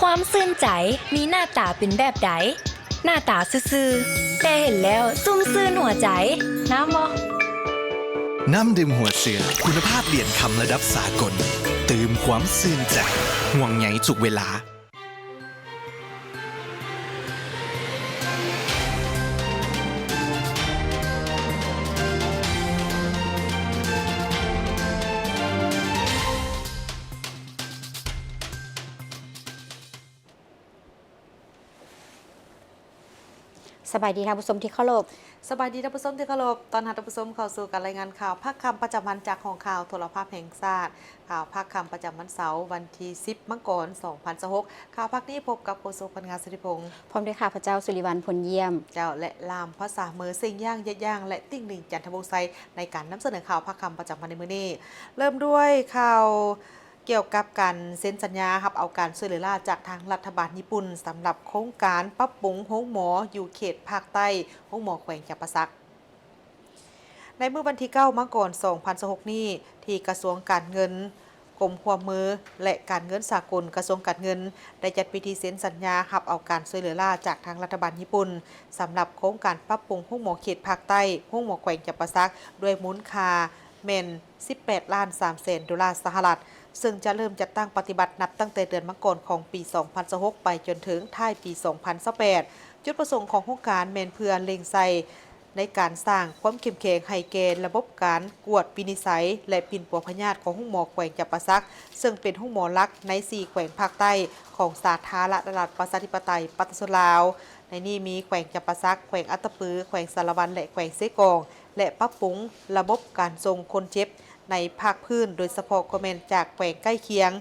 ຄວາມຊື່ນໃຈມີໜ້າຕາເປັນແບບໃດ? ໜ້າຕາຊື່ໆ ແຕ່ເຫັນແລ້ວຊຸ່ມຊື່ນຫົວໃຈ. ນ້ຳບໍ່? ນ້ຳดื่ມหัวเสือ คุณภาพเหรียญคำระดับสากล เติมความชื่นใจ ห่วงใยทุกเวลา ສະບາຍດີທ່ານຜູ້ຊົມທີ່ເຄົາລົບ. ສະບາຍດີທ່ານຜູ້ຊົມທີ່ເຄົາລົບ. ຕ້ອນຮັບທ່ານຜູ້ຊົມເຂົ້າສູ່ການລາຍງານຂ່າວພາກຄ່ຳປະຈຳວັນຈາກຫ້ອງຂ່າວໂທລະພາບແຫ່ງຊາດ. ຂ່າວພາກຄ່ຳປະຈຳວັນເສົາ ວັນທີສິບ ມັງກອນ ສອງພັນຊາວຫົກ. ຂ່າວພາກນີ້ພົບກັບໂຄສົກ ພັນງາ ສຸທິພົງ ພ້ອມດ້ວຍຂ້າພະເຈົ້າ ສຸລິວັນ ພົນຢ້ຽມ ເຈົ້າ ແລະ ລ່າມພາສາເມີ ເສັງຢ່າງ ຢຽດຢ່າງ ແລະ ຕິ່ງໜິງ ຈັນທະວົງໄຊ ໃນການນຳສະເໜີຂ່າວພາກຄ່ຳປະຈຳວັນໃນມື້ນີ້. ເລີ່ມດ້ວຍຂ່າວ ກ່ຽວກັບການເຊັນສັນຍາຮັບເອົາການຊ່ວຍເຫຼືອລ້າຈາກທາງລັດຖະບານຍີ່ປຸ່ນ ສຳລັບໂຄງການປັບປຸງໂຮງໝໍຢູ່ເຂດພາກໃຕ້, ໂຮງໝໍແຂວງຈຳປາສັກ. ໃນມື້ວັນທີເກົ້າ ມັງກອນ ສອງພັນຊາວຫົກນີ້ ທີ່ກະຊວງການເງິນ, ກົມຮ່ວມມື ແລະ ການເງິນສາກົນ ກະຊວງການເງິນ ໄດ້ຈັດພິທີເຊັນສັນຍາຮັບເອົາການຊ່ວຍເຫຼືອລ້າຈາກທາງລັດຖະບານຍີ່ປຸ່ນ ສຳລັບໂຄງການປັບປຸງໂຮງໝໍເຂດພາກໃຕ້, ໂຮງໝໍແຂວງຈຳປາສັກ ດ້ວຍມູນຄ່າແມ່ນ ສິບແປດລ້ານສາມແສນໂດລາສະຫະລັດ, ເຊິ່ງຈະເລີ່ມຈັດຕັ້ງປະຕິບັດນັບຕັ້ງແຕ່ເດືອນມັງກອນຂອງປີສອງພັນຊາວຫົກ ໄປຈົນເຖິງທ້າຍປີສອງພັນຊາວແປດ. ຈຸດປະສົງຂອງໂຄງການແມ່ນເພື່ອເລັ່ງໃສ່ໃນການສ້າງຄວາມເຂັ້ມແຂງໃຫ້ແກ່ລະບົບການກວດວິນິດໄສ ແລະ ປິ່ນປົວພະຍາດຂອງໂຮງໝໍແຂວງຈຳປາສັກ, ເຊິ່ງເປັນໂຮງໝໍຫຼັກໃນສີ່ແຂວງພາກໃຕ້ຂອງສາທາລະນະລັດ ປະຊາທິປະໄຕ ປະຊາຊົນລາວ. ໃນນີ້ມີແຂວງຈຳປາສັກ, ແຂວງອັດຕະປື, ແຂວງສາລະວັນ ແລະ ແຂວງເຊກອງ ແລະ ປັບປຸງລະບົບການສົ່ງຄົນເຈັບໃນພາກພື້ນ, ໂດຍສະເພາະກໍແມ່ນຈາກແຂວງໃກ້ຄຽງ,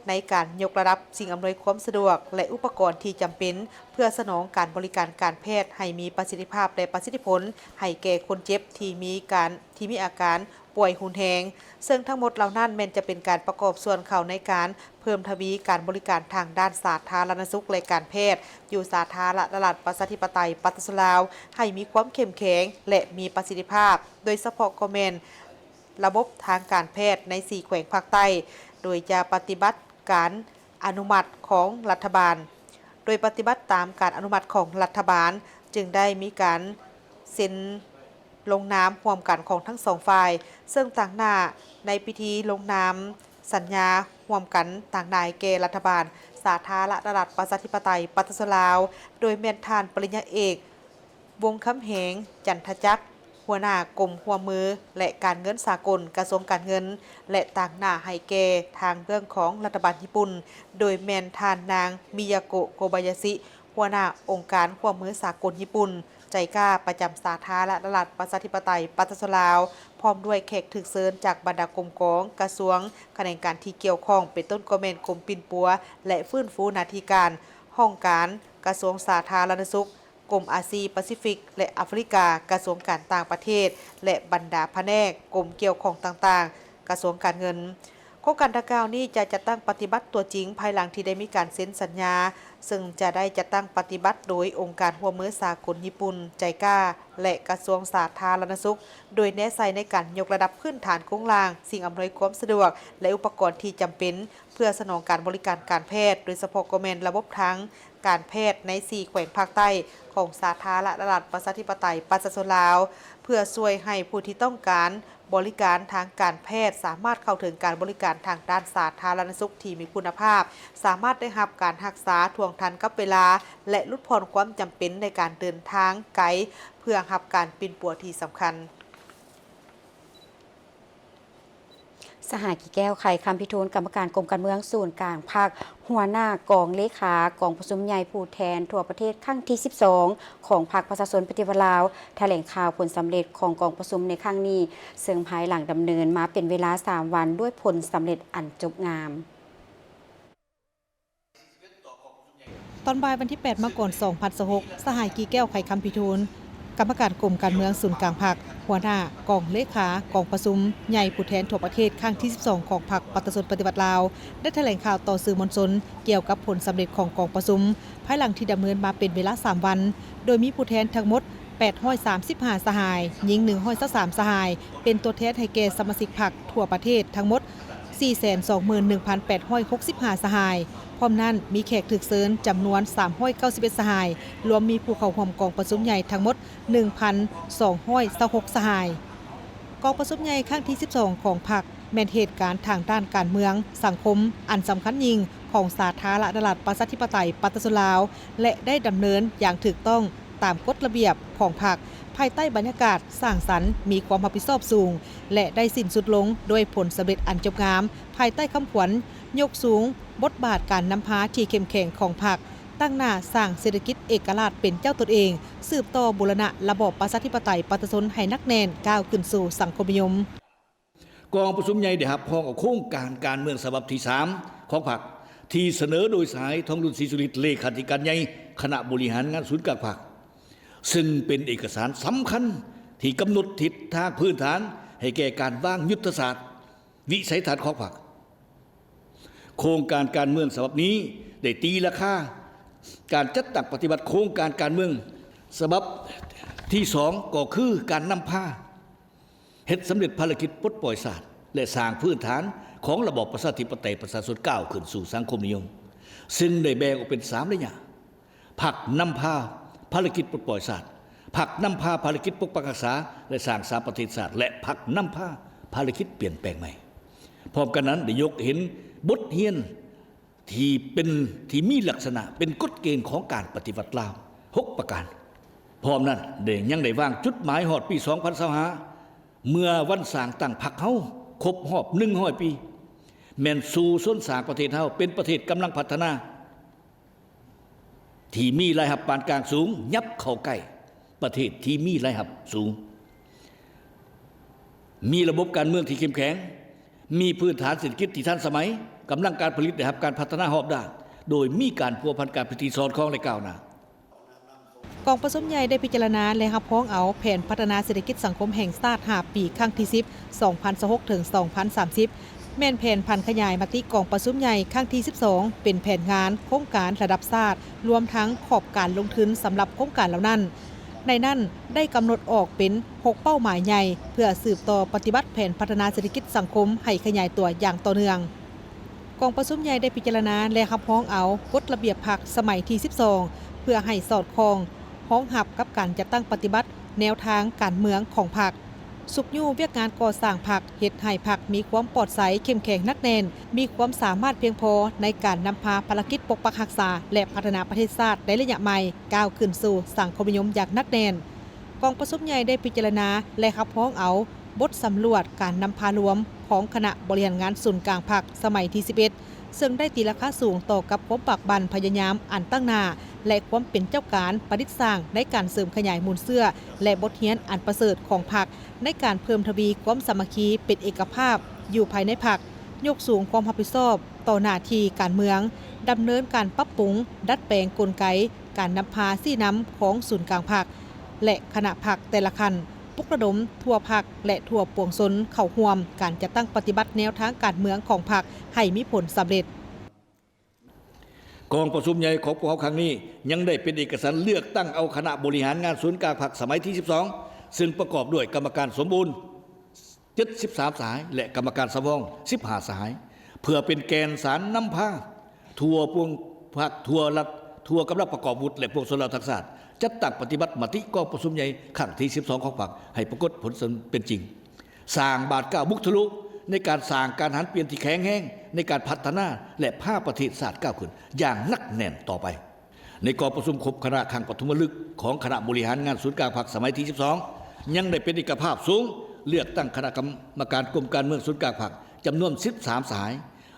ໃນການຍົກລະດັບສິ່ງອຳນວຍຄວາມສະດວກ ແລະ ອຸປະກອນທີ່ຈຳເປັນ ເພື່ອສະໜອງການບໍລິການການແພດໃຫ້ມີປະສິດທິພາບ ແລະ ປະສິດທິຜົນໃຫ້ແກ່ຄົນເຈັບທີ່ມີການ, ທີ່ມີອາການປ່ວຍຮຸນແຮງ, ເຊິ່ງທັງໝົດເຫຼົ່ານັ້ນແມ່ນຈະເປັນການປະກອບສ່ວນເຂົ້າໃນການ ເພີ່ມທະວີການບໍລິການທາງດ້ານສາທາລະນະສຸກ ແລະ ການແພດ ຢູ່ສາທາລະນະລັດ ປະຊາທິປະໄຕ ປະຊາຊົນລາວ ໃຫ້ມີຄວາມເຂັ້ມແຂງ ແລະ ມີປະສິດທິພາບ, ໂດຍສະເພາະກໍແມ່ນລະບົບທາງການແພດໃນສີ່ແຂວງພາກໃຕ້, ໂດຍຈະປະຕິບັດການອະນຸມັດຂອງລັດຖະບານ, ໂດຍປະຕິບັດຕາມການອະນຸມັດຂອງລັດຖະບານ, ຈຶ່ງໄດ້ມີການເຊັນ ລົງນາມຮ່ວມກັນຂອງທັງສອງຝ່າຍ, ເຊິ່ງຕາງໜ້າໃນພິທີລົງນາມສັນຍາຮ່ວມກັນຕາງໜ້າໃຫ້ແກ່ລັດຖະບານສາທາລະນະລັດ ປະຊາທິປະໄຕ ປະຊາຊົນລາວ ໂດຍແມ່ນທ່ານປະລິນຍາເອກ ວົງຄຳແຫງ ຈັນທະຈັກ ຫົວໜ້າກົມຮ່ວມມື ແລະ ການເງິນສາກົນ ກະຊວງການເງິນ ແລະ ຕາງໜ້າໃຫ້ແກ່ທາງເບື້ອງຂອງລັດຖະບານຍີ່ປຸ່ນ ໂດຍແມ່ນທ່ານນາງ ມິຍາໂກະ ໂກບາຍາຊິ ຫົວໜ້າອົງການຮ່ວມມືສາກົນຍີ່ປຸ່ນ ໄຈກາ ປະຈຳສາທາລະນະລັດ ປະຊາທິປະໄຕ ປະຊາຊົນລາວ ພ້ອມດ້ວຍແຂກຖືກເຊີນຈາກບັນດາກົມກອງ, ກະຊວງ, ຂະແໜງການທີ່ກ່ຽວຂ້ອງ ເປັນຕົ້ນກໍແມ່ນກົມປິ່ນປົວ ແລະ ຟື້ນຟູໜ້າທີ່ການ, ຫ້ອງການ, ກະຊວງສາທາລະນະສຸກ, ກົມອາຊີປາຊີຟິກ ແລະ ອາຟຣິກາ, ກະຊວງການຕ່າງປະເທດ ແລະ ບັນດາພະແນກ, ກົມກ່ຽວຂ້ອງຕ່າງໆ, ກະຊວງການເງິນ. ໂຄງການດັ່ງກ່າວນີ້ຈະຈັດຕັ້ງປະຕິບັດຕົວຈິງ ພາຍຫຼັງທີ່ໄດ້ມີການເຊັນສັນຍາ, ເຊິ່ງຈະໄດ້ຈັດຕັ້ງປະຕິບັດໂດຍອົງການຮ່ວມມືສາກົນຍີ່ປຸ່ນ, ໄຈກາ ແລະ ກະຊວງສາທາລະນະສຸກ, ໂດຍແນໃສ່ໃນການຍົກລະດັບພື້ນຖານໂຄງລ່າງ, ສິ່ງອຳນວຍຄວາມສະດວກ ແລະ ອຸປະກອນທີ່ຈຳເປັນ ເພື່ອສະໜອງການບໍລິການການແພດ, ໂດຍສະເພາະກໍແມ່ນລະບົບທາງການແພດໃນສີ່ແຂວງພາກໃຕ້ຂອງສາທາລະນະລັດ ປະຊາທິປະໄຕ ປະຊາຊົນລາວ, ເພື່ອຊ່ວຍໃຫ້ຜູ້ທີ່ຕ້ອງການ ບໍລິການທາງການແພດ ສາມາດເຂົ້າເຖິງການບໍລິການທາງດ້ານສາທາລະນະສຸກທີ່ມີຄຸນນະພາບ, ສາມາດໄດ້ຮັບການຮັກສາທ່ວງທັນກັບເວລາ ແລະ ຫຼຸດຜ່ອນຄວາມຈຳເປັນໃນການເດີນທາງໄກ ເພື່ອຮັບການປິ່ນປົວທີ່ສຳຄັນ. ສະຫາຍ ກີແກ້ວ ໄຂຄຳພິທູນ ກຳມະການກົມການເມືອງສູນກາງພັກ, ຫົວໜ້າກອງເລຂາກອງປະຊຸມໃຫຍ່ຜູ້ແທນທົ່ວປະເທດຄັ້ງທີສິບສອງ ຂອງພັກປະຊາຊົນປະຕິວັດລາວ ຖະແຫຼງຂ່າວຜົນສຳເລັດຂອງກອງປະຊຸມໃນຄັ້ງນີ້, ເຊິ່ງພາຍຫຼັງດຳເນີນມາເປັນເວລາສາມວັນດ້ວຍຜົນສຳເລັດອັນຈົບງາມ. ຕອນບ່າຍວັນທີແປດ ມັງກອນ ສອງພັນຊາວຫົກ, ສະຫາຍ ກີແກ້ວ ໄຂຄຳພິທູນ ກຳມະການກົມການເມືອງສູນກາງພັກ, ຫົວໜ້າກອງເລຂາກອງປະຊຸມໃຫຍ່ຜູ້ແທນທົ່ວປະເທດຄັ້ງທີສິບສອງ ຂອງພັກປະຊາຊົນປະຕິວັດລາວ ໄດ້ຖະແຫຼງຂ່າວຕໍ່ສື່ມວນຊົນ ກ່ຽວກັບຜົນສຳເລັດຂອງກອງປະຊຸມ ພາຍຫຼັງທີ່ດຳເນີນມາເປັນເວລາສາມວັນ, ໂດຍມີຜູ້ແທນທັງໝົດ ແປດຮ້ອຍສາມສິບຫ້າສະຫາຍ, ຍິງໜຶ່ງຮ້ອຍຊາວສາມສະຫາຍ, ເປັນຕົວແທນໃຫ້ແກ່ສະມາຊິກພັກທົ່ວປະເທດທັງໝົດ ສີ່ແສນສອງໝື່ນໜຶ່ງພັນແປດຮ້ອຍຫົກສິບຫ້າສະຫາຍ. ພ້ອມນັ້ນມີແຂກຖືກເຊີນຈຳນວນສາມຮ້ອຍເກົ້າສິບເອັດສະຫາຍ, ລວມມີຜູ້ເຂົ້າຮ່ວມກອງປະຊຸມໃຫຍ່ທັງໝົດໜຶ່ງພັນສອງຮ້ອຍຊາວຫົກສະຫາຍ. ກອງປະຊຸມໃຫຍ່ຄັ້ງທີສິບສອງຂອງພັກ ແມ່ນເຫດການທາງດ້ານການເມືອງ, ສັງຄົມ ອັນສຳຄັນຍິ່ງຂອງສາທາລະນະລັດ ປະຊາທິປະໄຕ ປະຊາຊົນລາວ ແລະ ໄດ້ດຳເນີນຢ່າງຖືກຕ້ອງຕາມກົດລະບຽບຂອງພັກ, ພາຍໃຕ້ບັນຍາກາດສ້າງສັນ, ມີຄວາມຮັບຜິດຊອບສູງ ແລະ ໄດ້ສິ້ນສຸດລົງດ້ວຍຜົນສຳເລັດອັນຈົບງາມ, ພາຍໃຕ້ຄຳຂວັນ ຍົກສູງບົດບາດການນຳພາທີ່ເຂັ້ມແຂງຂອງພັກ, ຕັ້ງໜ້າສ້າງເສດຖະກິດເອກະລາດເປັນເຈົ້າຕົນເອງ, ສືບຕໍ່ບູລະນະລະບອບປະຊາທິປະໄຕປະຊາຊົນໃຫ້ໜັກແໜ້ນ, ກ້າວຂຶ້ນສູ່ສັງຄົມນິຍົມ. ກອງປະຊຸມໃຫຍ່ໄດ້ຮັບຮອງເອົາໂຄງການການເມືອງສະບັບທີສາມຂອງພັກ ທີ່ສະເໜີໂດຍສະຫາຍ ທອງລຸນ ສີສຸລິດ ເລຂາທິການໃຫຍ່ຄະນະບໍລິຫານງານສູນກາງພັກ, ເຊິ່ງເປັນເອກະສານສຳຄັນທີ່ກຳນົດທິດທາງພື້ນຖານໃຫ້ແກ່ການວາງຍຸດທະສາດ, ວິໄສທັດຂອງພັກ. ໂຄງການການເມືອງສະບັບນີ້ໄດ້ຕີລາຄາການຈັດຕັ້ງປະຕິບັດໂຄງການການເມືອງສະບັບທີສອງ ກໍຄືການນຳພາ ເຮັດສຳເລັດພາລະກິດປົດປ່ອຍຊາດ ແລະ ສ້າງພື້ນຖານຂອງລະບອບປະຊາທິປະໄຕປະຊາຊົນ ກ້າວຂຶ້ນສູ່ສັງຄົມນິຍົມ, ເຊິ່ງໄດ້ແບ່ງອອກເປັນສາມໄລຍະ: ພັກນຳພາພາລະກິດປົດປ່ອຍຊາດ, ພັກນຳພາພາລະກິດປົກປັກຮັກສາ ແລະ ສ້າງສາປະເທດຊາດ ແລະ ພັກນຳພາພາລະກິດປ່ຽນແປງໃໝ່. ພ້ອມກັນນັ້ນ ໄດ້ຍົກເຫັນບົດຮຽນ ທີ່ເປັນ ທີ່ມີລັກສະນະເປັນກົດເກນຂອງການປະຕິວັດລາວຫົກປະການ. ພ້ອມນັ້ນໄດ້ ຍັງໄດ້ວາງຈຸດໝາຍຮອດປີສອງພັນຊາວຫ້າ ເມື່ອວັນສ້າງຕັ້ງພັກເຮົາຄົບຮອບໜຶ່ງຮ້ອຍປີ ແມ່ນສູ້ຊົນສ້າງປະເທດເຮົາເປັນປະເທດກຳລັງພັດທະນາ ທີ່ມີລາຍຮັບປານກາງສູງ ຫຍັບເຂົ້າໃກ້ປະເທດທີ່ມີລາຍຮັບສູງ, ມີລະບົບການເມືອງທີ່ເຂັ້ມແຂງ, ມີພື້ນຖານເສດຖະກິດທີ່ທັນສະໄໝ, ກຳລັງການຜະລິດໄດ້ຮັບການພັດທະນາຮອບດ້ານ, ໂດຍມີການພົວພັນການພິທີສອດຄ່ອງ ແລະ ກ້າວໜ້າ. ກອງປະຊຸມໃຫຍ່ໄດ້ພິຈາລະນາ ແລະ ຮັບຮອງເອົາແຜນພັດທະນາເສດຖະກິດສັງຄົມແຫ່ງຊາດຫ້າປີ ຄັ້ງທີສິບ ສອງພັນຊາວຫົກ ເຖິງ ສອງພັນສາມສິບ ແມ່ນແຜນຜັນຂະຫຍາຍມະຕິກອງປະຊຸມໃຫຍ່ຄັ້ງທີສິບສອງ ເປັນແຜນງານໂຄງການລະດັບຊາດ, ລວມທັງຂອບການລົງທຶນສຳລັບໂຄງການເຫຼົ່ານັ້ນ. ໃນນັ້ນໄດ້ກຳນົດອອກເປັນຫົກເປົ້າໝາຍໃຫຍ່ ເພື່ອສືບຕໍ່ປະຕິບັດແຜນພັດທະນາເສດຖະກິດສັງຄົມໃຫ້ຂະຫຍາຍຕົວຢ່າງຕໍ່ເນື່ອງ. ກອງປະຊຸມໃຫຍ່ໄດ້ພິຈາລະນາ ແລະ ຮັບຮອງເອົາກົດລະບຽບພັກສະໄໝທີສິບສອງ ເພື່ອໃຫ້ສອດຄ່ອງຮອງຮັບກັບການຈັດຕັ້ງປະຕິບັດແນວທາງການເມືອງຂອງພັກ, ຊຸກຍູ້ວຽກງານກໍ່ສ້າງພັກ, ເຮັດໃຫ້ພັກມີຄວາມປອດໃສ, ເຂັ້ມແຂງ, ໜັກແໜ້ນ, ມີຄວາມສາມາດພຽງພໍໃນການນຳພາພາລະກິດປົກປັກຮັກສາ ແລະ ພັດທະນາປະເທດຊາດໃນໄລຍະໃໝ່, ກ້າວຂຶ້ນສູ່ສັງຄົມນິຍົມຢ່າງໜັກແໜ້ນ. ກອງປະຊຸມໃຫຍ່ໄດ້ພິຈາລະນາ ແລະ ຮັບຮອງເອົາບົດສຳຫຼວດການນຳພາລວມຂອງຄະນະບໍລິຫານງານສູນກາງພັກສະໄໝທີສິບເອັດ ເຊິ່ງໄດ້ຕີລາຄາສູງຕໍ່ກັບຄວາມປາກບັ້ນພະຍາຍາມອັນຕັ້ງໜ້າ ແລະ ຄວາມເປັນເຈົ້າການປະດິດສ້າງໃນການເສີມຂະຫຍາຍມູນເຊື້ອ ແລະ ບົດຮຽນອັນປະເສີດຂອງພັກ ໃນການເພີ່ມທະວີຄວາມສາມັກຄີເປັນເອກະພາບຢູ່ພາຍໃນພັກ, ຍົກສູງຄວາມຮັບຜິດຊອບຕໍ່ໜ້າທີ່ການເມືອງ, ດຳເນີນການປັບປຸງ, ດັດແປງກົນໄກການນຳພາຊີ້ນຳຂອງສູນກາງພັກ ແລະ ຄະນະພັກແຕ່ລະຂັ້ນ, ປຸກລະດົມທົ່ວພັກ ແລະ ທົ່ວປວງຊົນເຂົ້າຮ່ວມການຈັດຕັ້ງປະຕິບັດແນວທາງການເມືອງຂອງພັກໃຫ້ມີຜົນສຳເລັດ. ກອງປະຊຸມໃຫຍ່ຂອງພວກເຮົາຄັ້ງນີ້ ຍັງໄດ້ເປັນເອກະສັນເລືອກຕັ້ງເອົາຄະນະບໍລິຫານງານສູນກາງພັກສະໄໝທີສິບສອງ ເຊິ່ງປະກອບດ້ວຍກຳມະການສົມບູນ ເຈັດສິບສາມສະຫາຍ ແລະ ກຳມະການສຳຮອງສິບຫ້າສະຫາຍ ເພື່ອເປັນແກ່ນສານນຳພາທົ່ວພວງພັກ, ທົ່ວລັດ, ທົ່ວກຳລັງປະກອບວຸດ ແລະ ປວງຊົນລາວທັງຊາດ ຈັດຕັ້ງປະຕິບັດມະຕິກອງປະຊຸມໃຫຍ່ຄັ້ງທີສິບສອງຂອງພັກໃຫ້ປາກົດຜົນເປັນຈິງ, ສ້າງບາດກ້າວບຸກທະລຸໃນການສ້າງການຫັນປ່ຽນທີ່ແຂງແຮງໃນການພັດທະນາ ແລະ ພາປະເທດຊາດກ້າວຂຶ້ນຢ່າງໜັກແໜ້ນຕໍ່ໄປ. ໃນກອງປະຊຸມຄົບຄະນະຄັ້ງປະຖົມມະລຶກຂອງຄະນະບໍລິຫານງານສູນກາງພັກສະໄໝທີສິບສອງ ຍັງໄດ້ເປັນເອກະພາບສູງ ເລືອກຕັ້ງຄະນະກຳມະການກົມການເມືອງສູນກາງພັກຈຳນວນສິບສາມສະຫາຍ,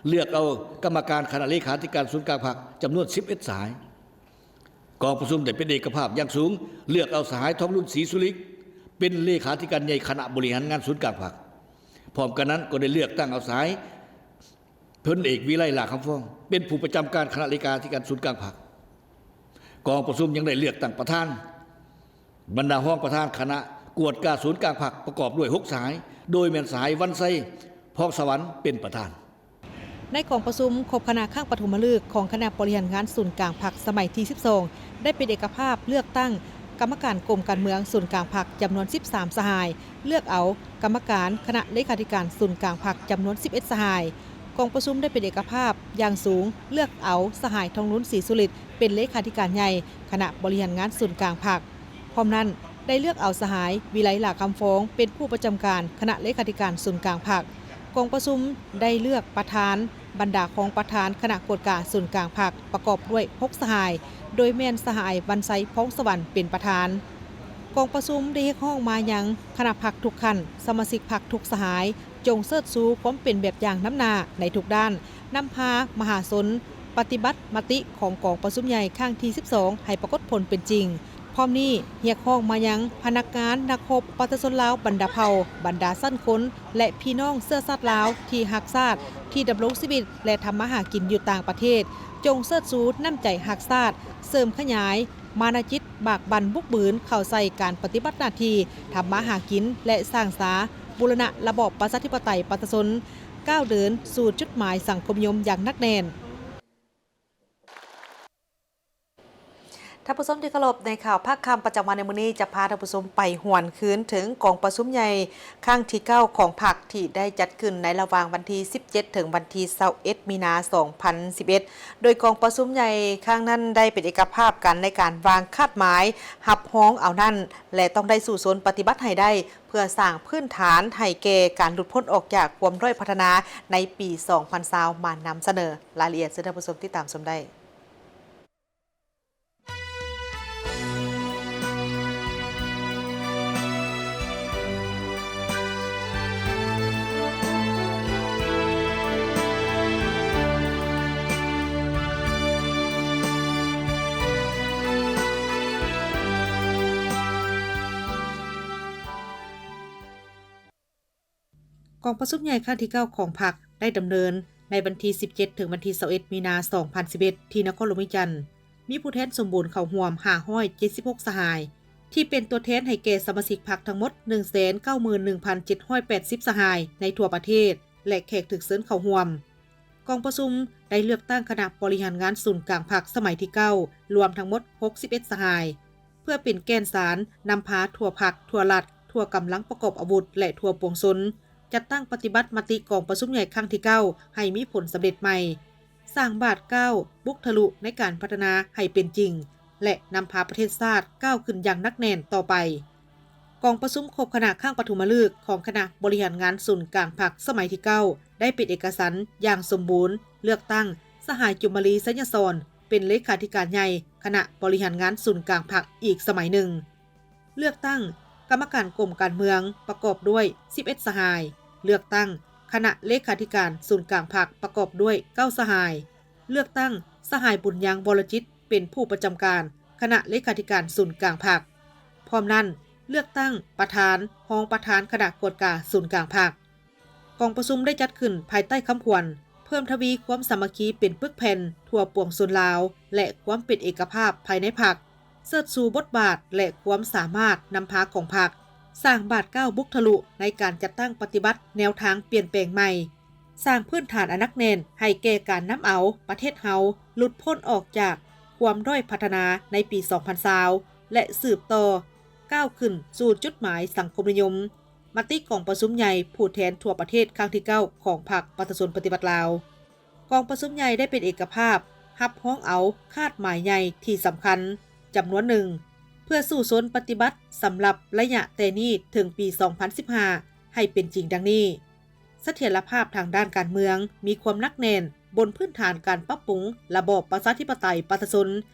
ເລືອກເອົາກຳມະການຄະນະເລຂາທິການສູນກາງພັກຈຳນວນສິບເອັດສະຫາຍ. ກອງປະຊຸມໄດ້ເປັນເອກະພາບຢ່າງສູງ ເລືອກເອົາສະຫາຍ ທອງລຸນ ສີສຸລິດ ເປັນເລຂາທິການໃຫຍ່ຄະນະບໍລິຫານງານສູນກາງພັກ. ພ້ອມກັນນັ້ນກໍໄດ້ເລືອກຕັ້ງເອົາສະຫາຍ ພົນເອກ ວິໄລ ຫຼ້າຄຳຟອງ ເປັນຜູ້ປະຈຳການຄະນະເລຂາທິການສູນກາງພັກ. ກອງປະຊຸມຍັງໄດ້ເລືອກຕັ້ງປະທານ, ບັນດາຮອງປະທານຄະນະກວດກາສູນກາງພັກ ປະກອບດ້ວຍຫົກສະຫາຍ, ໂດຍແມ່ນສະຫາຍ ວັນໄຊ ພອງສະຫວັນ ເປັນປະທານ. ໃນກອງປະຊຸມຄົບຄະນະຄັ້ງປະຖົມມະລຶກຂອງຄະນະບໍລິຫານງານສູນກາງພັກສະໄໝທີສິບສອງ ໄດ້ເປັນເອກະພາບເລືອກຕັ້ງ ກຳມະການກົມການເມືອງສູນກາງພັກຈຳນວນສິບສາມສະຫາຍ, ເລືອກເອົາກຳມະການຄະນະເລຂາທິການສູນກາງພັກຈຳນວນສິບເອັດສະຫາຍ. ກອງປະຊຸມໄດ້ເປັນເອກະພາບຢ່າງສູງ, ເລືອກເອົາສະຫາຍ ທອງລຸນ ສີສຸລິດ ເປັນເລຂາທິການໃຫຍ່ຄະນະບໍລິຫານງານສູນກາງພັກ. ພ້ອມນັ້ນ, ໄດ້ເລືອກເອົາສະຫາຍ ວິໄລ ຫຼ້າຄຳຟອງ ເປັນຜູ້ປະຈຳການຄະນະເລຂາທິການສູນກາງພັກ. ກອງປະຊຸມໄດ້ເລືອກປະທານ, ບັນດາຮອງປະທານຄະນະກວດກາສູນກາງພັກ ປະກອບດ້ວຍຫົກສະຫາຍ, ໂດຍແມ່ນສະຫາຍ ວັນໄຊ ພອງສະຫວັນ ເປັນປະທານ. ກອງປະຊຸມໄດ້ຮຽກຮ້ອງມາຍັງຄະນະພັກທຸກຂັ້ນ, ສະມາຊິກພັກທຸກສະຫາຍ, ຈົ່ງເຊີດຊູຄວາມເປັນແບບຢ່າງນຳໜ້າໃນທຸກດ້ານ, ນຳພາມະຫາຊົນ ປະຕິບັດມະຕິຂອງກອງປະຊຸມໃຫຍ່ຄັ້ງທີສິບສອງ ໃຫ້ປາກົດຜົນເປັນຈິງ. ພ້ອມນີ້, ຮຽກຮ້ອງມາຍັງພະນັກງານ, ນັກຮົບ, ປະຊາຊົນລາວບັນດາເຜົ່າ, ບັນດາຊັ້ນຄົນ ແລະ ພີ່ນ້ອງເຊື້ອຊາດລາວທີ່ຮັກຊາດ, ທີ່ດຳລົງຊີວິດ ແລະ ທຳມາຫາກິນຢູ່ຕ່າງປະເທດ, ຈົ່ງເຊີດຊູນ້ຳໃຈຮັກຊາດ, ເສີມຂະຫຍາຍມານະຈິດ, ບາກບັ່ນບຸກບືນເຂົ້າໃສ່ການປະຕິບັດໜ້າທີ່ທຳມາຫາກິນ ແລະ ສ້າງສາບູລະນະລະບອບປະຊາທິປະໄຕປະຊາຊົນ, ກ້າວເດີນສູ່ຈຸດໝາຍສັງຄົມນິຍົມຢ່າງໜັກແໜ້ນ. ທ່ານຜູ້ຊົມທີ່ເຄົາລົບ, ໃນຂ່າວພາກຄ່ຳປະຈຳວັນໃນມື້ນີ້ ຈະພາທ່ານຜູ້ຊົມໄປຫວນຄືນເຖິງກອງປະຊຸມໃຫຍ່ຄັ້ງທີເກົ້າຂອງພັກ ທີ່ໄດ້ຈັດຂຶ້ນໃນລະຫວ່າງວັນທີສິບເຈັດ ເຖິງວັນທີຊາວເອັດ ມີນາ ສອງພັນສິບເອັດ ໂດຍກອງປະຊຸມໃຫຍ່ຄັ້ງນັ້ນໄດ້ເປັນເອກະພາບກັນໃນການວາງຄາດໝາຍຮັບຮອງເອົານັ້ນ ແລະ ຕ້ອງໄດ້ສູ້ຊົນປະຕິບັດໃຫ້ໄດ້ ເພື່ອສ້າງພື້ນຖານໃຫ້ແກ່ການຫຼຸດພົ້ນອອກຈາກຄວາມດ້ອຍພັດທະນາໃນປີສອງພັນຊາວ ມານຳສະເໜີ. ລາຍລະອຽດເຊີນທ່ານຜູ້ຊົມຕິດຕາມຊົມໄດ້. ກອງປະຊຸມໃຫຍ່ຄັ້ງທີເກົ້າຂອງພັກ ໄດ້ດຳເນີນໃນວັນທີສິບເຈັດ ເຖິງວັນທີຊາວເອັດ ມີນາ ສອງພັນສິບເອັດ ທີ່ນະຄອນຫຼວງວຽງຈັນ, ມີຜູ້ແທນສົມບູນເຂົ້າຮ່ວມຫ້າຮ້ອຍເຈັດສິບຫົກສະຫາຍ, ທີ່ເປັນຕົວແທນໃຫ້ແກ່ສະມາຊິກພັກທັງໝົດ ໜຶ່ງແສນເກົ້າໝື່ນໜຶ່ງພັນເຈັດຮ້ອຍແປດສິບສະຫາຍໃນທົ່ວປະເທດ ແລະ ແຂກຖືກເຊີນເຂົ້າຮ່ວມ. ກອງປະຊຸມໄດ້ເລືອກຕັ້ງຄະນະບໍລິຫານງານສູນກາງພັກສະໄໝທີເກົ້າ ລວມທັງໝົດຫົກສິບເອັດສະຫາຍ ເພື່ອເປັນແກ່ນສານນຳພາທົ່ວພັກ, ທົ່ວລັດ, ທົ່ວກຳລັງປະກອບອາວຸດ ແລະ ທົ່ວປວງຊົນ ຈັດຕັ້ງປະຕິບັດມະຕິກອງປະຊຸມໃຫຍ່ຄັ້ງທີເກົ້າ ໃຫ້ມີຜົນສຳເລັດໃໝ່, ສ້າງບາດກ້າວບຸກທະລຸໃນການພັດທະນາໃຫ້ເປັນຈິງ ແລະ ນຳພາປະເທດຊາດກ້າວຂຶ້ນຢ່າງໜັກແໜ້ນຕໍ່ໄປ. ກອງປະຊຸມຄົບຄະນະຄັ້ງປະຖົມມະລຶກຂອງຄະນະບໍລິຫານງານສູນກາງພັກສະໄໝທີເກົ້າ ໄດ້ເປັນເອກະສັນຢ່າງສົມບູນ ເລືອກຕັ້ງສະຫາຍ ຈຸມມະລີ ໄຊຍະສອນ ເປັນເລຂາທິການໃຫຍ່ຄະນະບໍລິຫານງານສູນກາງພັກອີກສະໄໝໜຶ່ງ, ເລືອກຕັ້ງກຳມະການກົມການເມືອງປະກອບດ້ວຍສິບເອັດສະຫາຍ, ເລືອກຕັ້ງຄະນະເລຂາທິການສູນກາງພັກປະກອບດ້ວຍເກົ້າສະຫາຍ, ເລືອກຕັ້ງສະຫາຍ ບຸນຍັງ ວໍລະຈິດ ເປັນຜູ້ປະຈຳການຄະນະເລຂາທິການສູນກາງພັກ. ພ້ອມນັ້ນ, ເລືອກຕັ້ງປະທານ, ຮອງປະທານຄະນະກວດກາສູນກາງພັກ. ກອງປະຊຸມໄດ້ຈັດຂຶ້ນພາຍໃຕ້ຄຳຂວັນ ເພີ່ມທະວີຄວາມສາມັກຄີເປັນປຶກແຜ່ນທົ່ວປວງຊົນລາວ ແລະ ຄວາມເປັນເອກະພາບພາຍໃນພັກ, ເຊີດຊູບົດບາດ ແລະ ຄວາມສາມາດນຳພາຂອງພັກ, ສ້າງບາດກ້າວບຸກທະລຸໃນການຈັດຕັ້ງປະຕິບັດແນວທາງປ່ຽນແປງໃໝ່, ສ້າງພື້ນຖານອັນໜັກແໜ້ນໃຫ້ແກ່ການນຳເອົາປະເທດເຮົາຫຼຸດພົ້ນອອກຈາກຄວາມດ້ອຍພັດທະນາໃນປີສອງພັນຊາວ ແລະ ສືບຕໍ່ກ້າວຂຶ້ນສູ່ຈຸດໝາຍສັງຄົມນິຍົມ. ມະຕິກອງປະຊຸມໃຫຍ່ຜູ້ແທນທົ່ວປະເທດຄັ້ງທີເກົ້າຂອງພັກປະຊາຊົນປະຕິວັດລາວ. ກອງປະຊຸມໃຫຍ່ໄດ້ເປັນເອກະພາບຮັບຮອງເອົາຄາດໝາຍໃຫຍ່ທີ່ສຳຄັນຈຳນວນໜຶ່ງ ເພື່ອສູ້ຊົນປະຕິບັດສຳລັບໄລຍະແຕ່ນີ້ເຖິງປີສອງພັນສິບຫ້າ ໃຫ້ເປັນຈິງດັ່ງນີ້. ສະຖຽນລະພາບທາງດ້ານການເມືອງມີຄວາມໜັກແໜ້ນບົນພື້ນຖານການປັບປຸງລະບອບປະຊາທິປະໄຕປະຊາຊົນ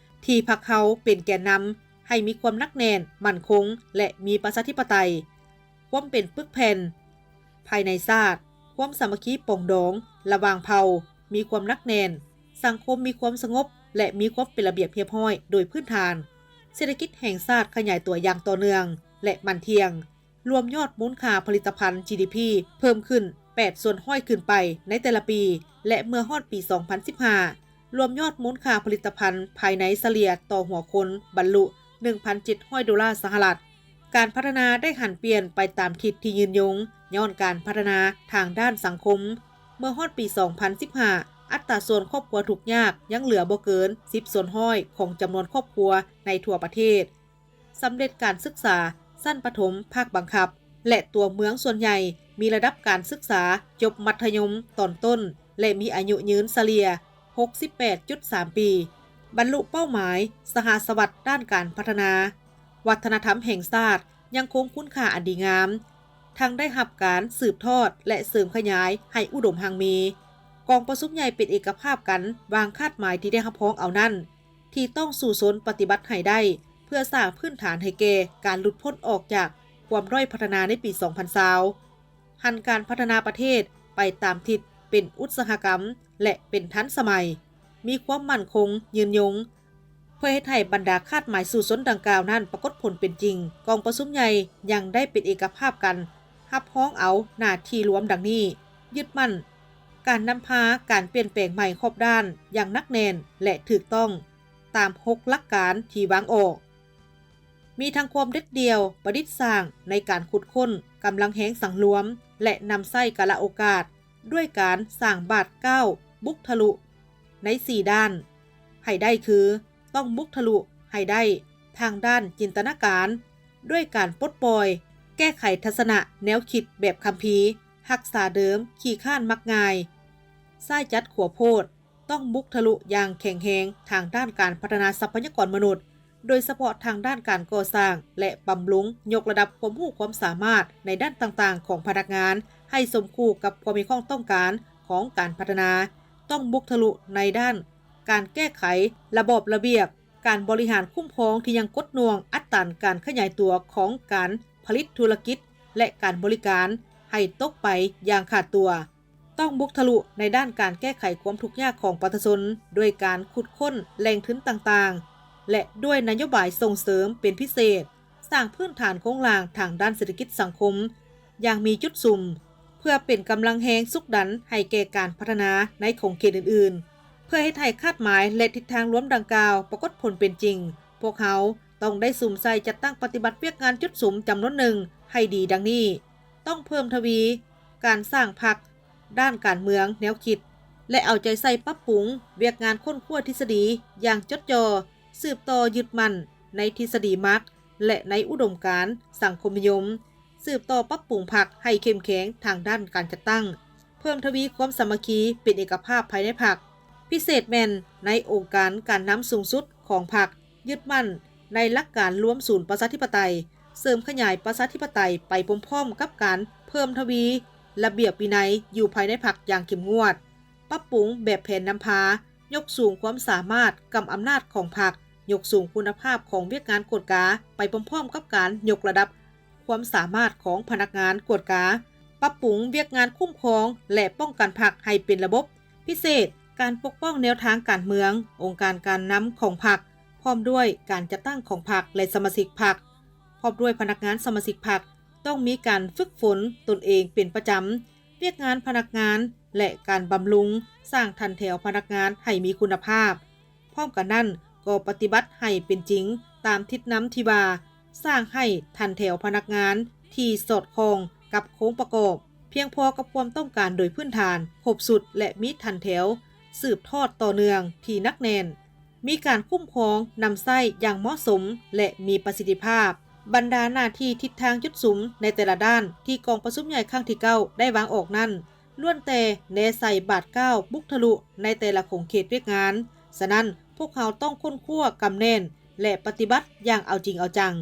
ທີ່ພັກເຮົາເປັນແກນນຳ ໃຫ້ມີຄວາມໜັກແໜ້ນ, ໝັ້ນຄົງ ແລະ ມີປະຊາທິປະໄຕ, ຄວາມເປັນປຶກແຜ່ນພາຍໃນຊາດ, ຄວາມສາມັກຄີປອງດອງລະຫວ່າງເຜົ່າມີຄວາມໜັກແໜ້ນ, ສັງຄົມມີຄວາມສະຫງົບ ແລະ ມີຄວາມເປັນລະບຽບຮຽບຮ້ອຍໂດຍພື້ນຖານ, ເສດຖະກິດແຫ່ງຊາດຂະຫຍາຍຕົວຢ່າງຕໍ່ເນື່ອງ ແລະ ໝັ້ນທ່ຽງ, ລວມຍອດມູນຄ່າຜະລິດຕະພັນ ຈີດີພີ ເພີ່ມຂຶ້ນແປດສ່ວນຮ້ອຍຂຶ້ນໄປໃນແຕ່ລະປີ ແລະ ເມື່ອຮອດປີສອງພັນສິບຫ້າ ລວມຍອດມູນຄ່າຜະລິດຕະພັນພາຍໃນສະເລ່ຍຕໍ່ຫົວຄົນບັນລຸໜຶ່ງພັນເຈັດຮ້ອຍໂດລາສະຫະລັດ. ການພັດທະນາໄດ້ຫັນປ່ຽນໄປຕາມທິດທີ່ຍືນຍົງ ຍ້ອນການພັດທະນາທາງດ້ານສັງຄົມ. ເມື່ອຮອດປີສອງພັນສິບຫ້າ ອັດຕາສ່ວນຄອບຄົວທຸກຍາກຍັງເຫຼືອບໍ່ເກີນສິບສ່ວນຮ້ອຍຂອງຈຳນວນຄອບຄົວໃນທົ່ວປະເທດ. ສຳເລັດການສຶກສາຊັ້ນປະຖົມພາກບັງຄັບ ແລະ ຕົວເມືອງສ່ວນໃຫຍ່ມີລະດັບການສຶກສາຈົບມັດທະຍົມຕອນຕົ້ນ ແລະ ມີອາຍຸຍືນສະເລ່ຍຫົກສິບແປດຈຸດສາມປີ, ບັນລຸເປົ້າໝາຍສະຫະສະຫວັດດ້ານການພັດທະນາວັດທະນະທຳແຫ່ງຊາດ ຍັງຄົງຄຸນຄ່າອັນດີງາມ, ທັງໄດ້ຮັບການສືບທອດ ແລະ ເສີມຂະຫຍາຍໃຫ້ອຸດົມຮັ່ງມີ. ກອງປະຊຸມໃຫຍ່ເປັນເອກະພາບກັນວາງຄາດໝາຍທີ່ໄດ້ຮັບຮອງເອົານັ້ນ ທີ່ຕ້ອງສູ້ຊົນປະຕິບັດໃຫ້ໄດ້ ເພື່ອສ້າງພື້ນຖານໃຫ້ແກ່ການຫຼຸດພົ້ນອອກຈາກຄວາມດ້ອຍພັດທະນາໃນປີສອງພັນຊາວ, ຫັນການພັດທະນາປະເທດໄປຕາມທິດເປັນອຸດສາຫະກຳ ແລະ ເປັນທັນສະໄໝ, ມີຄວາມໝັ້ນຄົງ, ຍືນຍົງ. ເພື່ອເຮັດໃຫ້ບັນດາຄາດໝາຍສູ້ຊົນດັ່ງກ່າວນັ້ນປາກົດຜົນເປັນຈິງ, ກອງປະຊຸມໃຫຍ່ຍັງໄດ້ເປັນເອກະພາບກັນຮັບຮອງເອົາໜ້າທີ່ລວມດັ່ງນີ້: ຍຶດໝັ້ນການນຳພາການປ່ຽນແປງໃໝ່ຮອບດ້ານຢ່າງໜັກແໜ້ນ ແລະ ຖືກຕ້ອງຕາມຫົກຫຼັກການທີ່ວາງອອກ. ມີທັງຄວາມເດັດດ່ຽວປະດິດສ້າງໃນການຂຸດຄົ້ນ, ກຳລັງແຮງສັງລວມ ແລະ ນຳໃຊ້ກາລະໂອກາດ ດ້ວຍການສ້າງບາດກ້າວບຸກທະລຸໃນສີ່ດ້ານໃຫ້ໄດ້ຄື ຕ້ອງບຸກທະລຸໃຫ້ໄດ້ທາງດ້ານຈິນຕະນາການ ດ້ວຍການປົດປ່ອຍ, ແກ້ໄຂທັດສະນະແນວຄິດແບບຄຳພີ, ຮັກສາເດີມ, ຂີ້ຄ້ານມັກງ່າຍ, ຊ້າຍຈັດຂົວໂພດ, ຕ້ອງບຸກທະລຸຢ່າງແຂງແຮງທາງດ້ານການພັດທະນາຊັບພະຍາກອນມະນຸດ, ໂດຍສະເພາະທາງດ້ານການກໍ່ສ້າງ ແລະ ບຳລຸງ, ຍົກລະດັບຄວາມຮູ້ຄວາມສາມາດໃນດ້ານຕ່າງໆຂອງພະນັກງານ ໃຫ້ສົມຄູ່ກັບຄວາມມີຄວາມຕ້ອງການຂອງການພັດທະນາ, ຕ້ອງບຸກທະລຸໃນດ້ານການແກ້ໄຂລະບອບລະບຽບການບໍລິຫານຄຸ້ມຄອງທີ່ຍັງກົດໜ່ວງອັດຕານການຂະຫຍາຍຕົວຂອງການຜະລິດທຸລະກິດ ແລະ ການບໍລິການໃຫ້ຕົກໄປຢ່າງຂາດຕົວ. ຕ້ອງບຸກທະລຸໃນດ້ານການແກ້ໄຂຄວາມທຸກຍາກຂອງປະຊາຊົນ ດ້ວຍການຂຸດຄົ້ນແຫຼ່ງທຶນຕ່າງໆ ແລະ ດ້ວຍນະໂຍບາຍສົ່ງເສີມເປັນພິເສດ, ສ້າງພື້ນຖານໂຄງລ່າງທາງດ້ານເສດຖະກິດສັງຄົມຢ່າງມີຈຸດສຸມ ເພື່ອເປັນກຳລັງແຮງຊຸກດັນໃຫ້ແກ່ການພັດທະນາໃນຂົງເຂດອື່ນໆ. ເພື່ອເຮັດໃຫ້ຄາດໝາຍ ແລະ ທິດທາງລວມດັ່ງກ່າວປາກົດຜົນເປັນຈິງ, ພວກເຮົາຕ້ອງໄດ້ສຸມໃສ່ຈັດຕັ້ງປະຕິບັດວຽກງານຈຸດສຸມຈຳນວນໜຶ່ງໃຫ້ດີດັ່ງນີ້: ຕ້ອງເພີ່ມທະວີການສ້າງພັກ ດ້ານການເມືອງແນວຄິດ ແລະ ເອົາໃຈໃສ່ປັບປຸງວຽກງານຄົ້ນຄວ້າທິດສະດີຢ່າງຈົດຈ່ອ, ສືບຕໍ່ຍຶດໝັ້ນໃນທິດສະດີມັກ ແລະ ໃນອຸດົມການສັງຄົມນິຍົມ, ສືບຕໍ່ປັບປຸງພັກໃຫ້ເຂັ້ມແຂງທາງດ້ານການຈັດຕັ້ງ, ເພີ່ມທະວີຄວາມສາມັກຄີເປັນເອກະພາບພາຍໃນພັກ, ພິເສດແມ່ນໃນອົງການການນຳສູງສຸດຂອງພັກ, ຍຶດໝັ້ນໃນຫຼັກການລວມສູນປະຊາທິປະໄຕ, ເສີມຂະຫຍາຍປະຊາທິປະໄຕໄປພ້ອມໆກັບການເພີ່ມທະວີລະບຽບວິໄນຢູ່ພາຍໃນພັກຢ່າງເຂັ້ມງວດ, ປັບປຸງແບບແຜນນຳພາ, ຍົກສູງຄວາມສາມາດກຳອຳນາດຂອງພັກ, ຍົກສູງຄຸນນະພາບຂອງວຽກງານກວດກາໄປພ້ອມໆກັບການຍົກລະດັບຄວາມສາມາດຂອງພະນັກງານກວດກາ, ປັບປຸງວຽກງານຄຸ້ມຄອງ ແລະ ປ້ອງກັນພັກໃຫ້ເປັນລະບົບ, ພິເສດ ການປົກປ້ອງແນວທາງການເມືອງ, ອົງການການນຳຂອງພັກ ພ້ອມດ້ວຍການຈັດຕັ້ງຂອງພັກ ແລະ ສະມາຊິກພັກ, ພ້ອມດ້ວຍພະນັກງານສະມາຊິກພັກ ຕ້ອງມີການຝຶກຝົນຕົນເອງເປັນປະຈຳ, ວຽກງານພະນັກງານ ແລະ ການບຳລຸງສ້າງຖັນແຖວພະນັກງານໃຫ້ມີຄຸນນະພາບ. ພ້ອມກັນນັ້ນ ກໍປະຕິບັດໃຫ້ເປັນຈິງຕາມທິດນຳທີ່ວ່າ, ສ້າງໃຫ້ຖັນແຖວພະນັກງານທີ່ສອດຄ່ອງກັບໂຄງປະກອບ, ພຽງພໍກັບຄວາມຕ້ອງການໂດຍພື້ນຖານ, ຄົບຊຸດ ແລະ ມີຖັນແຖວສືບທອດຕໍ່ເນື່ອງທີ່ໜັກແໜ້ນ, ມີການຄຸ້ມຄອງນຳໃຊ້ຢ່າງເໝາະສົມ ແລະ ມີປະສິດທິພາບ. ບັນດາໜ້າທີ່ທິດທາງຈຸດສຸມໃນແຕ່ລະດ້ານທີ່ກອງປະຊຸມໃຫຍ່ຄັ້ງທີເກົ້າໄດ້ວາງອອກນັ້ນ ລ້ວນແຕ່ແນໃສ່ບາດກ້າວບຸກທະລຸໃນແຕ່ລະຂົງເຂດວຽກງານ. ສະນັ້ນ, ພວກເຮົາຕ້ອງຄົ້ນຄວ້າກຳແໜ້ນ ແລະ ປະຕິບັດຢ່າງເອົາຈິງເອົາຈັງ.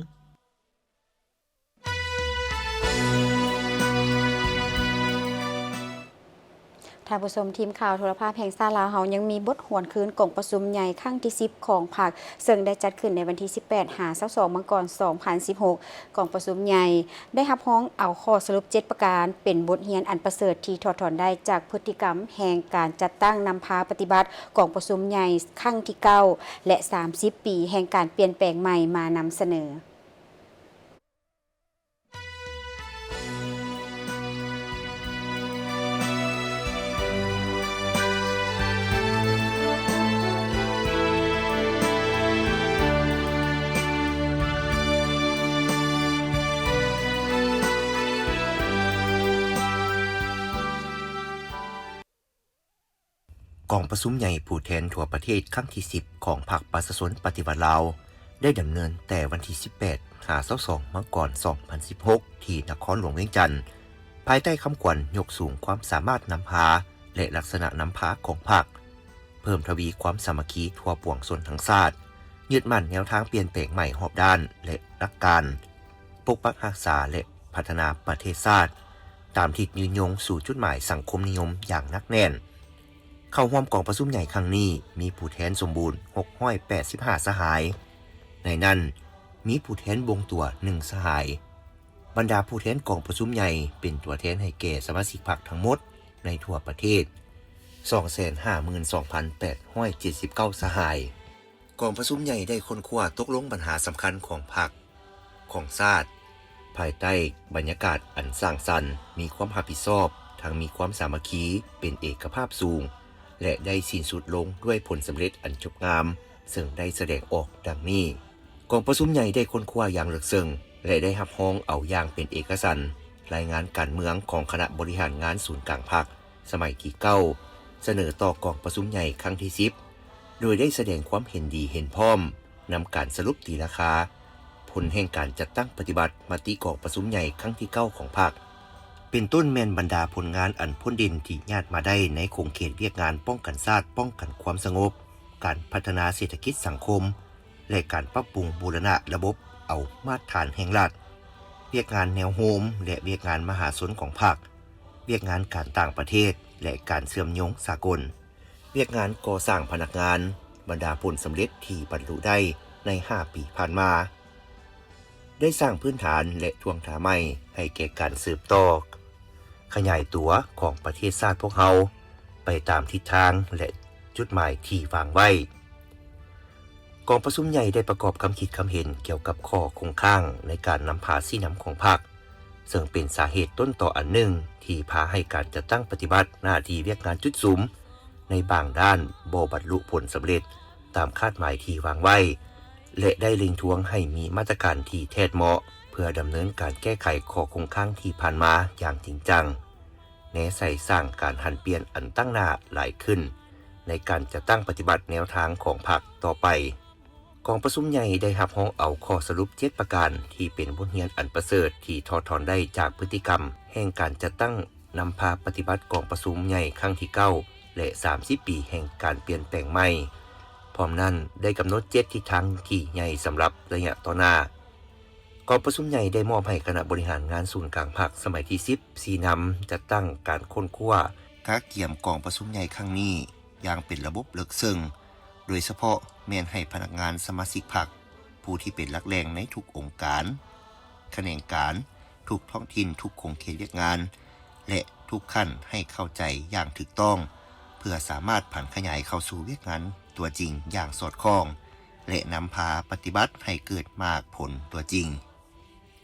ທ່ານຜູ້ຊົມ, ທີມຂ່າວໂທລະພາບແຫ່ງຊາດລາວເຮົາຍັງມີບົດຫວນຄືນກອງປະຊຸມໃຫຍ່ຄັ້ງທີສິບຂອງພັກ, ເຊິ່ງໄດ້ຈັດຂຶ້ນໃນວັນທີສິບແປດຫາຊາວສອງມັງກອນສອງພັນສິບຫົກ. ກອງປະຊຸມໃຫຍ່ໄດ້ຮັບຮອງເອົາຂໍ້ສະຫຼຸບເຈັດປະການ ເປັນບົດຮຽນອັນປະເສີດທີ່ຖອດຖອນໄດ້ຈາກພຶດຕິກຳແຫ່ງການຈັດຕັ້ງນຳພາປະຕິບັດກອງປະຊຸມໃຫຍ່ຄັ້ງທີເກົ້າ ແລະ ສາມສິບປີແຫ່ງການປ່ຽນແປງໃໝ່ມານຳສະເໜີ. ກອງປະຊຸມໃຫຍ່ຜູ້ແທນທົ່ວປະເທດຄັ້ງທີສິບຂອງພັກປະຊາຊົນປະຕິວັດລາວ ໄດ້ດຳເນີນແຕ່ວັນທີສິບແປດຫາຊາວສອງ ມັງກອນ ສອງພັນສິບຫົກ ທີ່ນະຄອນຫຼວງວຽງຈັນ, ພາຍໃຕ້ຄຳຂວັນຍົກສູງຄວາມສາມາດນຳພາ ແລະ ລັກສະນະນຳພາຂອງພັກ, ເພີ່ມທະວີຄວາມສາມັກຄີທົ່ວປວງຊົນທັງຊາດ, ຍຶດໝັ້ນແນວທາງປ່ຽນແປງໃໝ່ຮອບດ້ານ ແລະ ຫຼັກການ ປົກປັກຮັກສາ ແລະ ພັດທະນາປະເທດຊາດ ຕາມທິດຍືນຍົງສູ່ຈຸດໝາຍສັງຄົມນິຍົມຢ່າງໜັກແໜ້ນ. ເຂົ້າຮ່ວມກອງປະຊຸມໃຫຍ່ຄັ້ງນີ້ ມີຜູ້ແທນສົມບູນ ຫົກຮ້ອຍແປດສິບຫ້າ ສະຫາຍ, ໃນນັ້ນມີຜູ້ແທນບົ່ງຕົວ ໜຶ່ງ ສະຫາຍ. ບັນດາຜູ້ແທນກອງປະຊຸມໃຫຍ່ເປັນຕົວແທນໃຫ້ແກ່ສະມາຊິກພັກທັງໝົດໃນທົ່ວປະເທດ ສອງແສນຫ້າໝື່ນສອງພັນແປດຮ້ອຍເຈັດສິບເກົ້າ ສະຫາຍ. ກອງປະຊຸມໃຫຍ່ໄດ້ຄົ້ນຄວ້າຕົກລົງບັນຫາສຳຄັນຂອງພັກ, ຂອງຊາດ, ພາຍໃຕ້ບັນຍາກາດອັນສ້າງສັນ, ມີຄວາມຮັບຜິດຊອບ, ທັງມີຄວາມສາມັກຄີ, ເປັນເອກະພາບສູງ ແລະ ໄດ້ສິ້ນສຸດລົງດ້ວຍຜົນສຳເລັດອັນຈົບງາມ, ເຊິ່ງໄດ້ສະແດງອອກດັ່ງນີ້. ກອງປະຊຸມໃຫຍ່ໄດ້ຄົ້ນຄວ້າຢ່າງເລິກເຊິ່ງ ແລະ ໄດ້ຮັບຮອງເອົາຢ່າງເປັນເອກະສັນ ລາຍງານການເມືອງຂອງຄະນະບໍລິຫານງານສູນກາງພັກ ສະໄໝທີເກົ້າ ສະເໜີຕໍ່ກອງປະຊຸມໃຫຍ່ຄັ້ງທີສິບ ໂດຍໄດ້ສະແດງຄວາມເຫັນດີເຫັນພ້ອມນຳການສະຫຼຸບຕີລາຄາຜົນແຫ່ງການຈັດຕັ້ງປະຕິບັດມະຕິກອງປະຊຸມໃຫຍ່ຄັ້ງທີເກົ້າຂອງພັກ, ເປັນຕົ້ນແມ່ນບັນດາຜົນງານອັນພົ້ນເດັ່ນທີ່ຍາດມາໄດ້ໃນຂົງເຂດວຽກງານປ້ອງກັນຊາດ, ປ້ອງກັນຄວາມສະຫງົບ, ການພັດທະນາເສດຖະກິດສັງຄົມ ແລະ ການປັບປຸງບູລະນະລະບົບເອົາມາດຖານແຫ່ງລັດ, ວຽກງານແນວໂຮມ ແລະ ວຽກງານມະຫາຊົນຂອງພັກ, ວຽກງານການຕ່າງປະເທດ ແລະ ການເຊື່ອມໂຍງສາກົນ, ວຽກງານກໍ່ສ້າງພະນັກງານ, ບັນດາຜົນສຳເລັດທີ່ບັນລຸໄດ້ໃນຫ້າປີຜ່ານມາ ໄດ້ສ້າງພື້ນຖານ ແລະ ທ່ວງທ່າໃໝ່ໃຫ້ແກ່ການສືບຕໍ່ ຂະຫຍາຍຕົວຂອງປະເທດຊາດພວກເຮົາໄປຕາມທິດທາງ ແລະ ຈຸດໝາຍທີ່ວາງໄວ້. ກອງປະຊຸມໃຫຍ່ໄດ້ປະກອບຄຳຄິດຄຳເຫັນກ່ຽວກັບຂໍ້ຄົງຄ້າງໃນການນຳພາຊີ້ນຳຂອງພັກ, ເຊິ່ງເປັນສາເຫດຕົ້ນຕໍອັນໜຶ່ງທີ່ພາໃຫ້ການຈັດຕັ້ງປະຕິບັດໜ້າທີ່ວຽກງານຈຸດສຸມໃນບາງດ້ານບໍ່ບັນລຸຜົນສຳເລັດ ຕາມຄາດໝາຍທີ່ວາງໄວ້ ແລະ ໄດ້ເລັ່ງທວງໃຫ້ມີມາດຕະການທີ່ແທດເໝາະ ເພື່ອດຳເນີນການແກ້ໄຂຂໍ້ຄົງຄ້າງທີ່ຜ່ານມາຢ່າງຈິງຈັງ, ແນໃສ່ສ້າງການຫັນປ່ຽນອັນຕັ້ງໜ້າຫຼາຍຂຶ້ນ ໃນການຈັດຕັ້ງປະຕິບັດແນວທາງຂອງພັກຕໍ່ໄປ. ກອງປະຊຸມໃຫຍ່ໄດ້ຮັບຮອງເອົາຂໍ້ສະຫຼຸບເຈັດປະການ ທີ່ເປັນບົດຮຽນອັນປະເສີດທີ່ຖອດຖອນໄດ້ຈາກພຶດຕິກຳແຫ່ງການຈັດຕັ້ງ ນຳພາປະຕິບັດກອງປະຊຸມໃຫຍ່ຄັ້ງທີເກົ້າ ແລະ ສາມສິບປີແຫ່ງການປ່ຽນແປງໃໝ່. ພ້ອມນັ້ນໄດ້ກຳນົດເຈັດທິດທາງທີ່ໃຫຍ່ສຳລັບໄລຍະຕໍ່ໜ້າ. ກອງປະຊຸມໃຫຍ່ໄດ້ມອບໃຫ້ຄະນະບໍລິຫານງານສູນກາງພັກສະໄໝທີສິບ ຊີ້ນຳຈັດຕັ້ງການຄົ້ນຄວ້າ, ກະກຽມກອງປະຊຸມໃຫຍ່ຄັ້ງນີ້ຢ່າງເປັນລະບົບເລິກເຊິ່ງ, ໂດຍສະເພາະແມ່ນໃຫ້ພະນັກງານສະມາຊິກພັກ ຜູ້ທີ່ເປັນຫຼັກແຫຼ່ງໃນທຸກອົງການ, ຂະແໜງການ, ທຸກທ້ອງຖິ່ນ, ທຸກຂົງເຂດວຽກງານ ແລະ ທຸກຂັ້ນໃຫ້ເຂົ້າໃຈຢ່າງຖືກຕ້ອງ ເພື່ອສາມາດຜັນຂະຫຍາຍເຂົ້າສູ່ວຽກງານຕົວຈິງຢ່າງສອດຄ່ອງ ແລະ ນຳພາປະຕິບັດໃຫ້ເກີດໝາກຜົນຕົວຈິງ.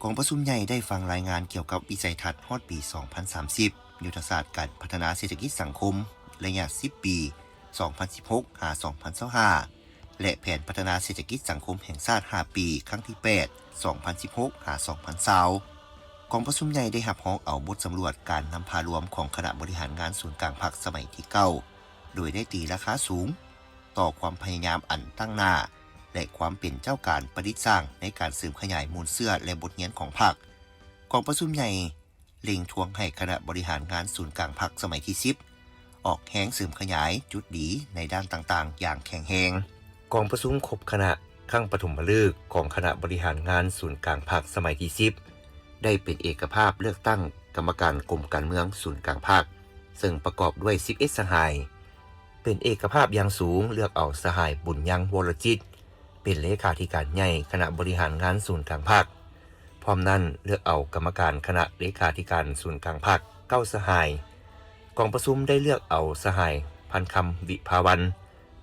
ກອງປະຊຸມໃຫຍ່ໄດ້ຟັງລາຍງານກ່ຽວກັບວິໄສທັດຮອດປີສອງພັນສາມສິບ, ຍຸດທະສາດການພັດທະນາເສດຖະກິດສັງຄົມໄລຍະສິບປີ ສອງພັນສິບຫົກຫາສອງພັນຊາວຫ້າ ແລະ ແຜນພັດທະນາເສດຖະກິດສັງຄົມແຫ່ງຊາດຫ້າປີ ຄັ້ງທີແປດ ສອງພັນສິບຫົກຫາສອງພັນຊາວ. ກອງປະຊຸມໃຫຍ່ໄດ້ຮັບຮອງເອົາບົດສຳຫຼວດການນຳພາລວມຂອງຄະນະບໍລິຫານງານສູນກາງພັກສະໄໝທີເກົ້າ ໂດຍໄດ້ຕີລາຄາສູງຕໍ່ຄວາມພະຍາຍາມອັນຕັ້ງໜ້າ ແລະ ຄວາມເປັນເຈົ້າການປະດິດສ້າງໃນການເສີມຂະຫຍາຍມູນເຊື້ອ ແລະ ບົດຮຽນຂອງພັກ. ກອງປະຊຸມໃຫຍ່ ເລັ່ງທວງໃຫ້ຄະນະບໍລິຫານງານສູນກາງພັກສະໄໝທີສິບ ອອກແຮງເສີມຂະຫຍາຍຈຸດດີໃນດ້ານຕ່າງໆຢ່າງແຂງແຮງ. ກອງປະຊຸມຄົບຄະນະຄັ້ງປະຖົມມະລຶກຂອງຄະນະບໍລິຫານງານສູນກາງພັກສະໄໝທີສິບ ໄດ້ເປັນເອກະພາບເລືອກຕັ້ງກຳມະການກົມການເມືອງສູນກາງພັກ, ເຊິ່ງປະກອບດ້ວຍສິບເອັດສະຫາຍ. ເປັນເອກະພາບຢ່າງສູງ ເລືອກເອົາສະຫາຍ ບຸນຍັງ ວໍລະຈິດ ເປັນເລຂາທິການໃຫຍ່ຄະນະບໍລິຫານງານສູນກາງພັກ. ພ້ອມນັ້ນເລືອກເອົາກຳມະການຄະນະເລຂາທິການສູນກາງພັກ ເກົ້າສະຫາຍ. ກອງປະຊຸມໄດ້ເລືອກເອົາສະຫາຍ ພັນຄຳ ວິພາວັນ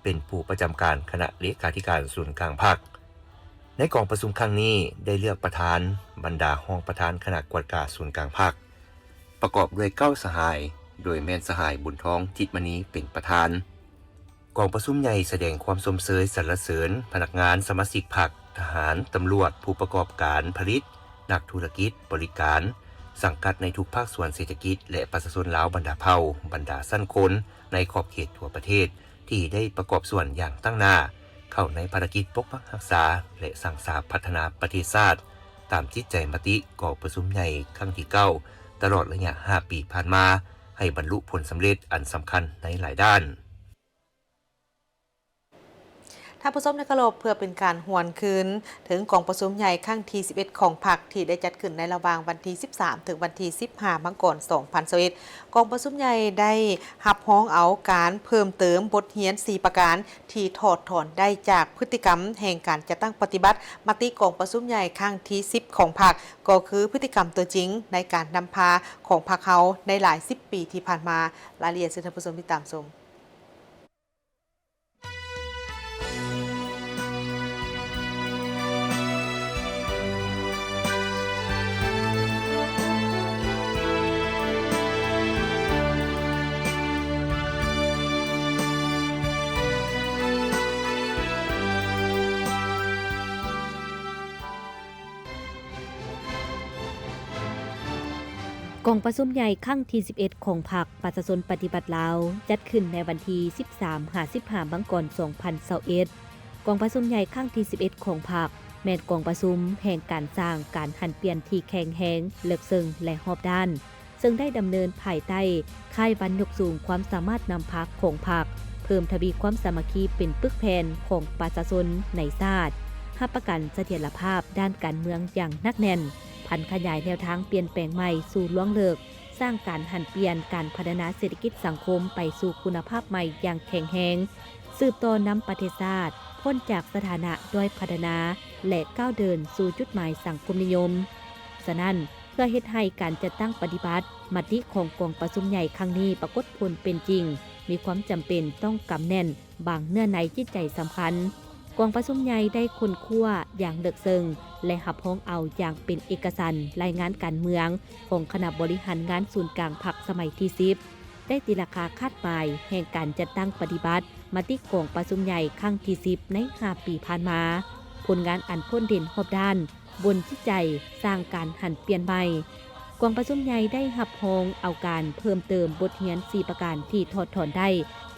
ເປັນຜູ້ປະຈຳການຄະນະເລຂາທິການສູນກາງພັກ. ໃນກອງປະຊຸມຄັ້ງນີ້ໄດ້ເລືອກປະທານ, ບັນດາຮອງປະທານຄະນະກວດກາສູນກາງພັກ ປະກອບດ້ວຍເກົ້າສະຫາຍ, ໂດຍແມ່ນສະຫາຍ ບຸນທອງ ຈິດມະນີ ເປັນປະທານ. ກອງປະຊຸມໃຫຍ່ສະແດງຄວາມຊົມເຊີຍສັນລະເສີນພະນັກງານ, ສະມາຊິກພັກ, ທະຫານ, ຕຳຫຼວດ, ຜູ້ປະກອບການຜະລິດ, ນັກທຸລະກິດ, ບໍລິການ, ສັງກັດໃນທຸກພາກສ່ວນເສດຖະກິດ ແລະ ປະຊາຊົນລາວບັນດາເຜົ່າ, ບັນດາຊັ້ນຄົນໃນຂອບເຂດທົ່ວປະເທດ ທີ່ໄດ້ປະກອບສ່ວນຢ່າງຕັ້ງໜ້າ ເຂົ້າໃນພາລະກິດປົກປັກຮັກສາ ແລະ ສ້າງສາພັດທະນາປະເທດຊາດ ຕາມຈິດໃຈມະຕິກອງປະຊຸມໃຫຍ່ຄັ້ງທີເກົ້າ ຕະຫຼອດໄລຍະຫ້າປີຜ່ານມາ ໃຫ້ບັນລຸຜົນສຳເລັດອັນສຳຄັນໃນຫຼາຍດ້ານ. ທ່ານຜູ້ຊົມທີ່ເຄົາລົບ, ເພື່ອເປັນການຫວນຄືນເຖິງກອງປະຊຸມໃຫຍ່ຄັ້ງທີສິບເອັດຂອງພັກ ທີ່ໄດ້ຈັດຂຶ້ນໃນລະຫວ່າງວັນທີສິບສາມ ເຖິງວັນທີສິບຫ້າ ມັງກອນ ສອງພັນຊາວເອັດ, ກອງປະຊຸມໃຫຍ່ໄດ້ຮັບຮອງເອົາການເພີ່ມເຕີມບົດຮຽນສີ່ປະການ ທີ່ຖອດຖອນໄດ້ຈາກພຶດຕິກຳແຫ່ງການຈັດຕັ້ງປະຕິບັດມະຕິກອງປະຊຸມໃຫຍ່ຄັ້ງທີສິບຂອງພັກ, ກໍຄືພຶດຕິກຳຕົວຈິງໃນການນຳພາຂອງພັກເຮົາໃນຫຼາຍສິບປີທີ່ຜ່ານມາ. ລາຍລະອຽດເຊີນທ່ານຜູ້ຊົມຕິດຕາມຊົມ. ກອງປະຊຸມໃຫຍ່ຄັ້ງທີສິບເອັດຂອງພັກປະຊາຊົນປະຕິວັດລາວ ຈັດຂຶ້ນໃນວັນທີສິບສາມ ຫາ ສິບຫ້າ ມັງກອນ ສອງພັນຊາວເອັດ. ກອງປະຊຸມໃຫຍ່ຄັ້ງທີສິບເອັດຂອງພັກ ແມ່ນກອງປະຊຸມແຫ່ງການສ້າງການຫັນປ່ຽນທີ່ແຂງແຮງ, ເລິກເຊິ່ງ ແລະ ຮອບດ້ານ, ເຊິ່ງໄດ້ດຳເນີນພາຍໃຕ້ຄ້າຍວັນຍົກສູງຄວາມສາມາດນຳພາຂອງພັກ, ເພີ່ມທະວີຄວາມສາມັກຄີເປັນປຶກແຜ່ນຂອງປະຊາຊົນໃນຊາດ, ຮັບປະກັນສະຖຽນລະພາບດ້ານການເມືອງຢ່າງໜັກແໜ້ນ, ຜັນຂະຫຍາຍແນວທາງປ່ຽນແປງໃໝ່ສູ່ລວງເລິກ, ສ້າງການຫັນປ່ຽນການພັດທະນາເສດຖະກິດສັງຄົມໄປສູ່ຄຸນນະພາບໃໝ່ຢ່າງແຂງແຮງ, ສືບຕໍ່ນຳປະເທດຊາດພົ້ນຈາກສະຖານະດ້ອຍພັດທະນາ ແລະ ກ້າວເດີນສູ່ຈຸດໝາຍສັງຄົມນິຍົມ. ສະນັ້ນ, ເພື່ອເຮັດໃຫ້ການຈັດຕັ້ງປະຕິບັດມະຕິຂອງກອງປະຊຸມໃຫຍ່ຄັ້ງນີ້ປາກົດຜົນເປັນຈິງ, ມີຄວາມຈຳເປັນຕ້ອງກຳແໜ້ນບາງເນື້ອໃນຈິດໃຈສຳຄັນ. ກອງປະຊຸມໃຫຍ່ໄດ້ຄົ້ນຄວ້າຢ່າງເລິກເຊິ່ງ ແລະ ຮັບຮອງເອົາຢ່າງເປັນເອກະສັນລາຍງານການເມືອງຂອງຄະນະບໍລິຫານງານສູນກາງພັກສະໄໝທີສິບ, ໄດ້ຕີລາຄາຄາດໝາຍແຫ່ງການຈັດຕັ້ງປະຕິບັດມະຕິກອງປະຊຸມໃຫຍ່ຄັ້ງທີສິບໃນຫ້າປີຜ່ານມາ, ຜົນງານອັນໂດດເດັ່ນຮອບດ້ານ, ບົນຈິດໃຈສ້າງການຫັນປ່ຽນໃໝ່. ກອງປະຊຸມໃຫຍ່ໄດ້ຮັບຮອງເອົາການເພີ່ມເຕີມບົດຮຽນສີ່ປະການທີ່ຖອດຖອນໄດ້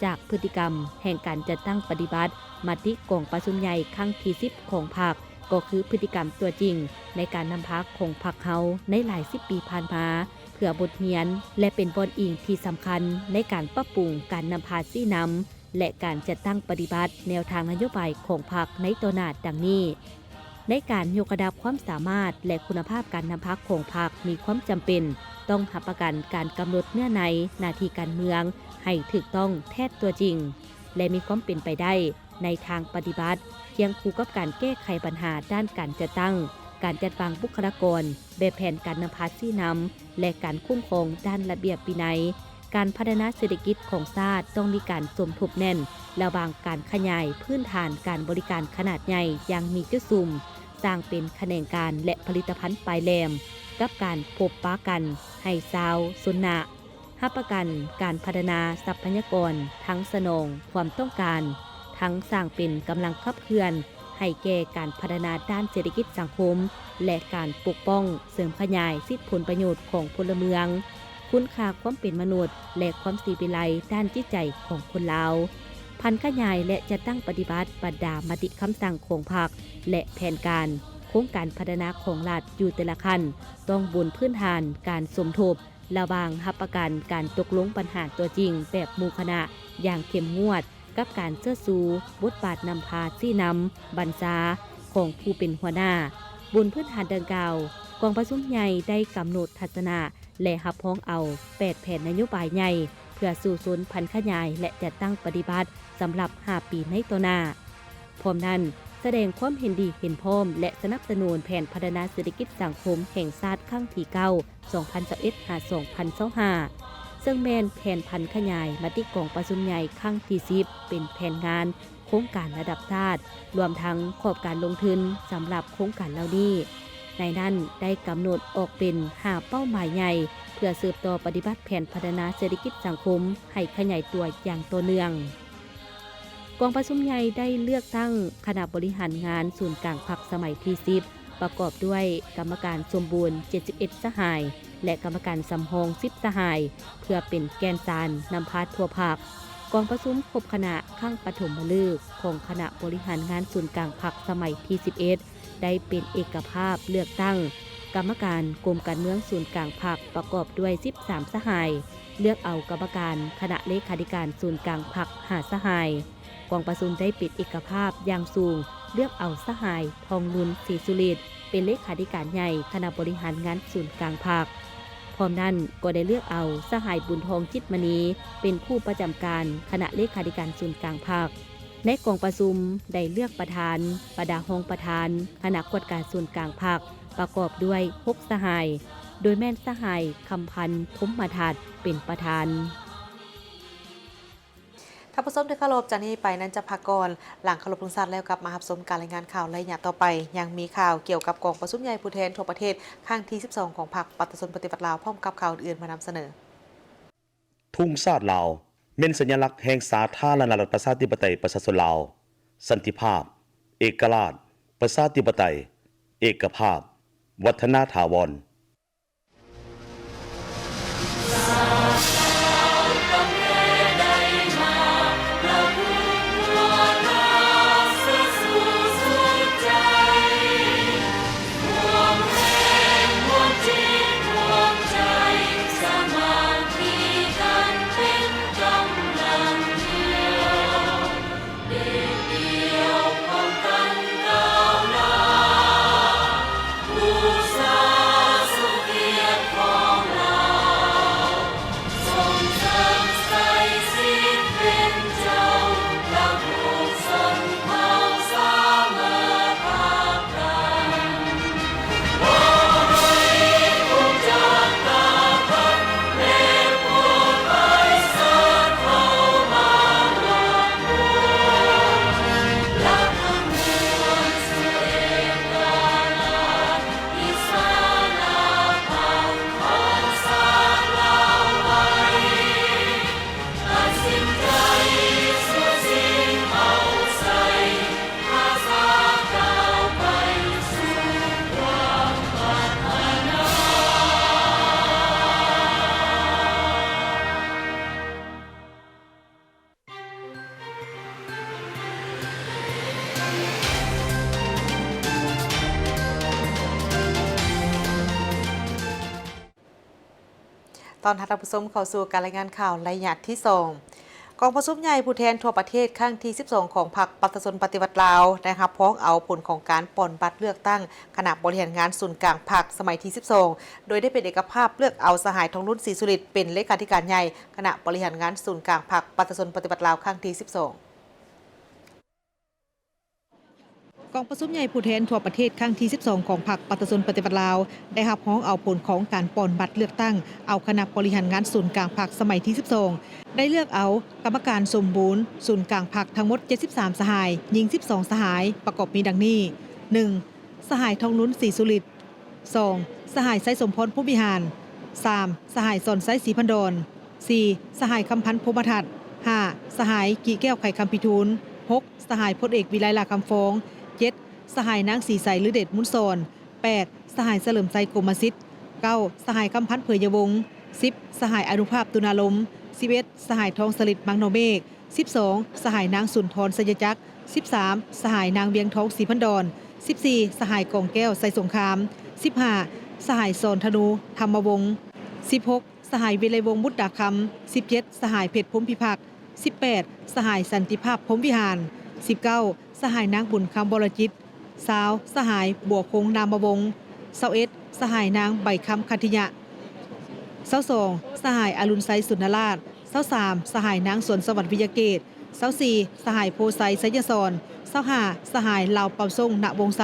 ຈາກພຶດຕິກຳແຫ່ງການຈັດຕັ້ງປະຕິບັດມະຕິກອງປະຊຸມໃຫຍ່ຄັ້ງທີສິບຂອງພັກ, ກໍຄືພຶດຕິກຳຕົວຈິງໃນການນຳພາຂອງພັກເຮົາໃນຫຼາຍສິບປີຜ່ານມາ, ເພື່ອບົດຮຽນ ແລະ ເປັນບ່ອນອີງທີ່ສຳຄັນໃນການປັບປຸງການນຳພາຊີ້ນຳ ແລະ ການຈັດຕັ້ງປະຕິບັດແນວທາງນະໂຍບາຍຂອງພັກໃນຕໍ່ໜ້າ ດັ່ງນີ້. ໃນການຍົກລະດັບຄວາມສາມາດ ແລະ ຄຸນນະພາບການນຳພາຂອງພັກ ມີຄວາມຈຳເປັນຕ້ອງຮັບປະກັນການກຳນົດເນື້ອໃນໜ້າທີ່ການເມືອງໃຫ້ຖືກຕ້ອງແທດຕົວຈິງ ແລະ ມີຄວາມເປັນໄປໄດ້ໃນທາງປະຕິບັດ, ຄຽງຄູ່ກັບການແກ້ໄຂບັນຫາດ້ານການຈັດຕັ້ງ, ການຈັດວາງບຸກຄະລາກອນ, ແບບແຜນການນຳພາຊີ້ນຳ ແລະ ການຄຸ້ມຄອງດ້ານລະບຽບວິໄນ. ການພັດທະນາເສດຖະກິດຂອງຊາດຕ້ອງມີການສົມທົບແໜ້ນລະຫວ່າງການຂະຫຍາຍພື້ນຖານການບໍລິການຂະໜາດໃຫຍ່ຢ່າງມີຈຸດສຸມ, ສ້າງເປັນຂະແໜງການ ແລະ ຜະລິດຕະພັນປາຍແຫຼມ, ກັບການພົບປະກັນໃຫ້ຊາວຊົນນະ, ຮັບປະກັນການພັດທະນາຊັບພະຍາກອນທັງສະໜອງຄວາມຕ້ອງການ, ທັງສ້າງເປັນກຳລັງຂັບເຄື່ອນ ໃຫ້ແກ່ການພັດທະນາດ້ານເສດຖະກິດສັງຄົມ ແລະ ການປົກປ້ອງເສີມຂະຫຍາຍສິດຜົນປະໂຫຍດຂອງພົນລະເມືອງ, ຄຸນຄ່າຄວາມເປັນມະນຸດ ແລະ ຄວາມສີວິໄລດ້ານຈິດໃຈຂອງຄົນລາວ, ຜັນຂະຫຍາຍ ແລະ ຈັດຕັ້ງປະຕິບັດບັນດາມະຕິຄຳສັ່ງຂອງພັກ ແລະ ແຜນການ, ໂຄງການພັດທະນາຂອງລັດຢູ່ແຕ່ລະຂັ້ນ ຕ້ອງບົນພື້ນຖານການສົມທົບ ລະຫວ່າງຮັບປະກັນການຕົກລົງບັນຫາຕົວຈິງແບບໝູ່ຄະນະຢ່າງເຂັ້ມງວດ ກັບການເຊີດຊູບົດບາດນຳພາຊີ້ນຳບັນຊາຂອງຜູ້ເປັນຫົວໜ້າ. ບົນພື້ນຖານດັ່ງກ່າວ, ກອງປະຊຸມໃຫຍ່ໄດ້ກຳນົດທັດສະນະ ແລະ ຮັບຮອງເອົາແປດແຜນນະໂຍບາຍໃຫຍ່ ເພື່ອສູ້ຊົນຜັນຂະຫຍາຍ ແລະ ຈັດຕັ້ງປະຕິບັດສຳລັບຫ້າປີໃນຕໍ່ໜ້າ. ພ້ອມນັ້ນ, ສະແດງຄວາມເຫັນດີເຫັນພ້ອມ ແລະ ສະໜັບສະໜູນແຜນພັດທະນາເສດຖະກິດສັງຄົມແຫ່ງຊາດຄັ້ງທີເກົ້າ ສອງພັນຊາວເອັດ ຫາ ສອງພັນຊາວຫ້າ ເຊິ່ງແມ່ນແຜນຜັນຂະຫຍາຍມະຕິກອງປະຊຸມໃຫຍ່ຄັ້ງທີສິບ ເປັນແຜນງານໂຄງການລະດັບຊາດ, ລວມທັງຂອບການລົງທຶນສຳລັບໂຄງການເຫຼົ່ານີ້. ໃນນັ້ນໄດ້ກຳນົດອອກເປັນຫ້າເປົ້າໝາຍໃຫຍ່ ເພື່ອສືບຕໍ່ປະຕິບັດແຜນພັດທະນາເສດຖະກິດສັງຄົມໃຫ້ຂະຫຍາຍຕົວຢ່າງຕໍ່ເນື່ອງ. ກອງປະຊຸມໃຫຍ່ໄດ້ເລືອກຕັ້ງຄະນະບໍລິຫານງານສູນກາງພັກສະໄໝທີສິບ ປະກອບດ້ວຍກຳມະການສົມບູນເຈັດສິບເອັດສະຫາຍ ແລະ ກຳມະການສຳຮອງສິບສະຫາຍ ເພື່ອເປັນແກ່ນສານນຳພາທົ່ວພັກ. ກອງປະຊຸມຄົບຄະນະຄັ້ງປະຖົມມະເລີກຂອງຄະນະບໍລິຫານງານສູນກາງພັກສະໄໝທີສິບເອັດ ໄດ້ເປັນເອກະພາບເລືອກຕັ້ງກຳມະການກົມການເມືອງສູນກາງພັກ ປະກອບດ້ວຍສິບສາມສະຫາຍ, ເລືອກເອົາກຳມະການຄະນະເລຂາທິການສູນກາງພັກຫ້າສະຫາຍ. ກອງປະຊຸມໄດ້ເປັນເອກະພາບຢ່າງສູງ ເລືອກເອົາສະຫາຍ ທອງລຸນ ສີສຸລິດ ເປັນເລຂາທິການໃຫຍ່ຄະນະບໍລິຫານງານສູນກາງພັກ. ພ້ອມນັ້ນກໍໄດ້ເລືອກເອົາສະຫາຍ ບຸນທອງ ຈິດມະນີ ເປັນຜູ້ປະຈຳການຄະນະເລຂາທິການສູນກາງພັກ. ໃນກອງປະຊຸມໄດ້ເລືອກປະທານ, ບັນດາຮອງປະທານ, ຄະນະກວດກາສູນກາງພັກ ປະກອບດ້ວຍຫົກສະຫາຍ, ໂດຍແມ່ນສະຫາຍ ຄຳພັນ ພົມມະທັດ ເປັນປະທານ. ທ່ານຜູ້ຊົມທີ່ເຄົາລົບ, ຈາກນີ້ໄປນັ້ນຈະພັກກ່ອນ. ຫຼັງເຄົາລົບທຸງຊາດແລ້ວ ກັບມາຮັບຊົມການລາຍງານຂ່າວໄລຍະຕໍ່ໄປ. ຍັງມີຂ່າວກ່ຽວກັບກອງປະຊຸມໃຫຍ່ຜູ້ແທນທົ່ວປະເທດຄັ້ງທີສິບສອງ ຂອງພັກປະຊາຊົນປະຕິວັດລາວ ພ້ອມກັບຂ່າວອື່ນໆມານຳສະເໜີ. ທຸງຊາດລາວແມ່ນສັນຍະລັກແຫ່ງສາທາລະນະລັດປະຊາທິປະໄຕປະຊາຊົນລາວ, ສັນຕິພາບ, ເອກະລາດ, ປະຊາທິປະໄຕ, ເອກະພາບ, ວັດທະນາຖາວອນ. ຕ້ອນຮັບທ່ານຜູ້ຊົມເຂົ້າສູ່ການລາຍງານຂ່າວໄລຍະທີສອງ. ກອງປະຊຸມໃຫຍ່ຜູ້ແທນທົ່ວປະເທດຄັ້ງທີສິບສອງ ຂອງພັກປະຊາຊົນປະຕິວັດລາວ ໄດ້ຮັບຮອງເອົາຜົນຂອງການປ່ອນບັດເລືອກຕັ້ງຄະນະບໍລິຫານງານສູນກາງພັກສະໄໝທີສິບສອງ ໂດຍໄດ້ເປັນເອກະພາບເລືອກເອົາສະຫາຍ ທອງລຸນ ສີສຸລິດ ເປັນເລຂາທິການໃຫຍ່ຄະນະບໍລິຫານງານສູນກາງພັກປະຊາຊົນປະຕິວັດລາວຄັ້ງທີສິບສອງ. ກອງປະຊຸມໃຫຍ່ຜູ້ແທນທົ່ວປະເທດຄັ້ງທີສິບສອງ ຂອງພັກປະຊາຊົນປະຕິວັດລາວ ໄດ້ຮັບຮອງເອົາຜົນຂອງການປ່ອນບັດເລືອກຕັ້ງເອົາຄະນະບໍລິຫານງານສູນກາງພັກສະໄໝທີສິບສອງ ໄດ້ເລືອກເອົາກຳມະການສົມບູນສູນກາງພັກທັງໝົດເຈັດສິບສາມສະຫາຍ, ຍິງສິບສອງສະຫາຍ, ປະກອບມີດັ່ງນີ້: ໜຶ່ງ ສະຫາຍ ທອງລຸນ ສີສຸລິດ, ສອງ ສະຫາຍ ໄຊສົມພອນ ພົມວິຫານ, ສາມ ສະຫາຍ ສອນໄຊ ສີພັນດອນ, ສີ່ ສະຫາຍ ຄຳພັນ ພົມມະທັດ, ຫ້າ ສະຫາຍ ກີແກ້ວ ໄຂຄຳພິທູນ, ຫົກ ສະຫາຍ ພົນເອກ ວິໄລ ຫຼ້າຄຳຟອງ, ເຈັດ ສະຫາຍ ນາງ ສີໃສ ລືເດດມູນສອນ, ແປດ ສະຫາຍ ສະເຫຼີມໄຊ ກົມມະສິດ, ເກົ້າ ສະຫາຍ ຄຳພັນ ເຜີຍຍະວົງ, ສິບ ສະຫາຍ ອະນຸພາບ ຕຸນາລົມ, ສິບເອັດ ສະຫາຍ ທອງສະລິດ ມັງນໍເມກ, ສິບສອງ ສະຫາຍ ນາງ ສຸນທອນ ໄຊຍະຈັກ, ສິບສາມ ສະຫາຍ ນາງ ວຽງທອງ ສີພັນດອນ, ສິບສີ່ ສະຫາຍ ກອງແກ້ວ ໄຊສົງຄາມ, ສິບຫ້າ ສະຫາຍ ສອນທະນູ ທຳມະວົງ, ສິບຫົກ ສະຫາຍ ວິໄລວົງ ບຸດດາຄຳ, ສິບເຈັດ ສະຫາຍ ເພັດ ພົມພິພັກ, ສິບແປດ ສະຫາຍ ສັນຕິພາບ ພົມວິຫານ, ສິບເກົ້າ ສະຫາຍ ນາງ ບຸນຄຳ ວໍລະຈິດ, ຊາວ ສະຫາຍ ບົວຄົງ ນາມະວົງ, ຊາວເອັດ ສະຫາຍ ນາງ ໃບຄຳ ຄັດທິຍະ, ຊາວສອງ ສະຫາຍ ອະລຸນໄຊ ສຸນນະລາດ, ຊາວສາມ ສະຫາຍ ນາງ ສວນສະຫວັນ ວິຍະເກດ, ຊາວສີ່ ສະຫາຍ ໂພໄຊ ໄຊຍະສອນ, ຊາວຫ້າ ສະຫາຍ ລາວປາວສົງ ນະວົງໄຊ,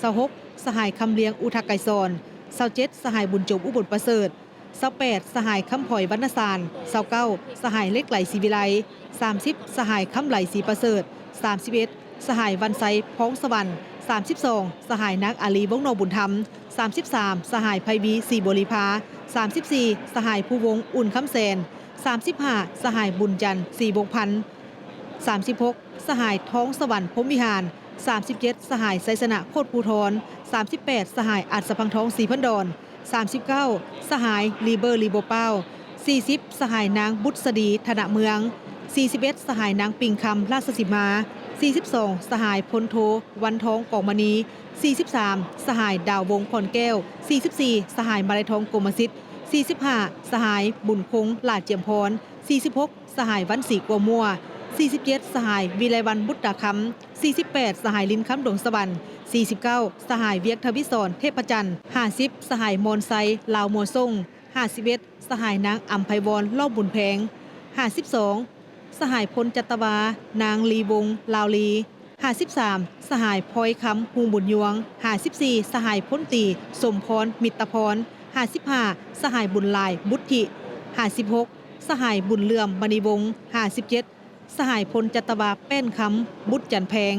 ຊາວຫົກ ສະຫາຍ ຄຳລຽງ ອຸທັກໄກສອນ, ຊາວເຈັດ ສະຫາຍ ບຸນຈົມ ອຸບົນປະເສີດ, ຊາວແປດ ສະຫາຍ ຄຳພອຍ ວັນນະສານ, ຊາວເກົ້າ ສະຫາຍ ເລັກໄຫຼ ສີວິໄລ, ສາມສິບ ສະຫາຍ ຄຳໄຫຼ ສີປະເສີດ, ສາມສິບເອັດ ສະຫາຍ ວັນໄຊ ພອງສະຫວັນ, ສາມສິບສອງ ສະຫາຍ ນາງ ອາລີ ວົງໜອງບຸນທຳ, ສາມສິບສາມ ສະຫາຍ ໄພວີ ສີບໍລິພາ, ສາມສິບສີ່ ສະຫາຍ ພູວົງ ອຸ່ນຄຳແສນ, ສາມສິບຫ້າ ສະຫາຍ ບຸນຈັນ ສີວົງພັນ, ສາມສິບຫົກ ສະຫາຍ ທອງສະຫວັນ ພົມວິຫານ, ສາມສິບເຈັດ ສະຫາຍ ໄຊຊະນະ ໂຄດພູທອນ, ສາມສິບແປດ ສະຫາຍ ອັດສະພັງທອງ ສີພັນດອນ, ສາມສິບເກົ້າ ສະຫາຍ ລີເບີ ລີໂບປາວ, ສີ່ສິບ ສະຫາຍ ນາງ ບຸດສະດີ ທະນະເມືອງ, ສີ່ສິບເອັດ ສະຫາຍນາງປິງຄຳ ລາຊະສີມາ, ສີ່ສິບສອງ ສະຫາຍພົນໂທ ວັນທອງ ກອງມະນີ, ສີ່ສິບສາມ ສະຫາຍ ດາວວົງ ຂອນແກ້ວ, ສີ່ສິບສີ່ ສະຫາຍ ມາໄລທອງ ກົມມະສິດ, ສີ່ສິບຫ້າ ສະຫາຍ ບຸນຄົງ ຫຼ້າຈຽມພອນ, ສີ່ສິບຫົກ ສະຫາຍ ວັນສີ ກົວມົວ, ສີ່ສິບເຈັດ ສະຫາຍ ວິໄລວັນ ບຸດຕາຄຳ, ສີ່ສິບແປດ ສະຫາຍ ລິນຄຳ ດວງສະຫວັນ, ສີ່ສິບເກົ້າ ສະຫາຍ ວຽງທະວິສອນ ເທບພະຈັນ, ຫ້າສິບ ສະຫາຍ ມອນໄຊ ລາວມົວຊົງ, ຫ້າສິບເອັດ ສະຫາຍ ນາງອຳໄພວອນ ຫຼໍ້ບຸນແພງ, ຫ້າສິບສອງ ສະຫາຍພົນຈັດຕະວາ ນາງ ລີວົງ ລາວລີ, ຫ້າສິບສາມ ສະຫາຍ ພອຍຄຳ ຮຸ່ງບຸນຍວງ, ຫ້າສິບສີ່ ສະຫາຍພົນຕີ ສົມພອນ ມິດຕະພອນ, ຫ້າສິບຫ້າ ສະຫາຍ ບຸນຫຼາຍ ບຸດທິ, ຫ້າສິບຫົກ ສະຫາຍ ບຸນເຫຼື້ອມ ມະນີວົງ, ຫ້າສິບເຈັດ ສະຫາຍພົນຈັດຕະວາ ແປ້ນຄຳ ບຸດຈັນແພງ,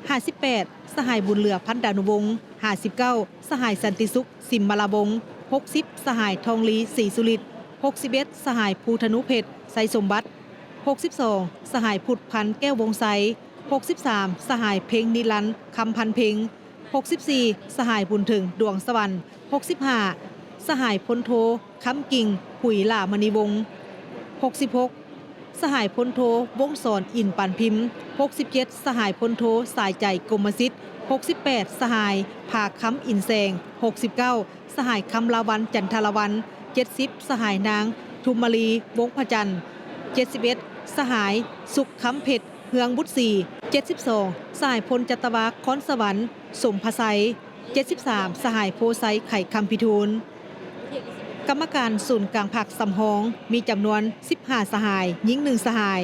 ຫ້າສິບແປດ ສະຫາຍ ບຸນເຫຼືອ ພັນດານຸວົງ, ຫ້າສິບເກົ້າ ສະຫາຍ ສັນຕິສຸກ ສິມມະລາວົງ, ຫົກສິບ ສະຫາຍ ທອງລີ ສີສຸລິດ, ຫົກສິບເອັດ ສະຫາຍ ພູທະນູເພັດ ໄຊສົມບັດ, ຫົກສິບສອງ ສະຫາຍ ພຸດພັນ ແກ້ວວົງໄຊ, ຫົກສິບສາມ ສະຫາຍ ເພັງນິລັນ ຄຳພັນເພັງ, ຫົກສິບສີ່ ສະຫາຍ ບຸນເຖິງ ດວງສະຫວັນ, ຫົກສິບຫ້າ ສະຫາຍພົນໂທ ຄຳກິ່ງ ຜຸຍຫຼ້າມະນີວົງ, ຫົກສິບຫົກ ສະຫາຍພົນໂທ ວົງສອນ ອິນປານພິມ, ຫົກສິບເຈັດ ສະຫາຍພົນໂທ ສາຍໃຈ ກົມມະສິດ, ຫົກສິບແປດ ສະຫາຍ ຜາຄຳ ອິນແສງ, ຫົກສິບເກົ້າ ສະຫາຍ ຄຳລາວັນ ຈັນທະລາວັນ, ເຈັດສິບ ສະຫາຍນາງ ທຸມມະລີ ວົງພະຈັນ, ເຈັດສິບເອັດ ສະຫາຍ ສຸກຄຳເພັດ ເຮືອງບຸດສີ, ເຈັດສິບສອງ ສະຫາຍພົນຈັດຕະວາ ຄອນສະຫວັນ ສົມພະໄຊ, ເຈັດສິບສາມ ສະຫາຍໂພໄຊ ໄຂຄຳພິທູນ. ກຳມະການສູນກາງພັກສຳຮອງ ມີຈຳນວນສິບຫ້າສະຫາຍ, ຍິງໜຶ່ງສະຫາຍ,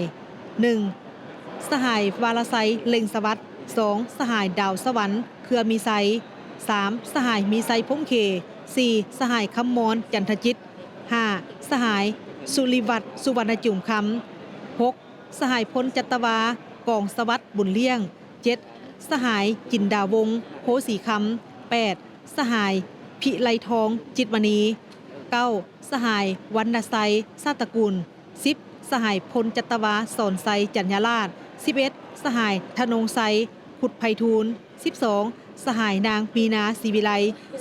ໜຶ່ງ ສະຫາຍ ວາລະໄຊ ເລັ່ງສະຫວັດ, ສອງ ສະຫາຍ ດາວສະຫວັນ ເຄືອມີໄຊ, ສາມ ສະຫາຍ ມີໄຊ ພົມເຂ, ສີ່ ສະຫາຍ ຄຳມອນ ຈັນທະຈິດ, ຫ້າ ສະຫາຍ ສຸລິວັດ ສຸວັນນະຈຸມຄຳ, ຫົກ ສະຫາຍພົນຈັດຕະວາ ກອງສະຫວັດ ບຸນລ້ຽງ, ເຈັດ ສະຫາຍ ຈິນດາວົງ ໂພສີຄຳ, ແປດ ສະຫາຍ ພິໄລທອງ ຈິດມະນີ, ເກົ້າ ສະຫາຍ ວັນນະໄຊ ຊາດຕະກຸນ, ສິບ ສະຫາຍພົນຈັດຕະວາ ສອນໄຊ ຈັນຍາລາດ, ສິບເອັດ ສະຫາຍ ທະນົງໄຊ ຄຸດໄພທູນ, ສິບສອງ ສະຫາຍນາງ ມີນາ ສີວິໄລ,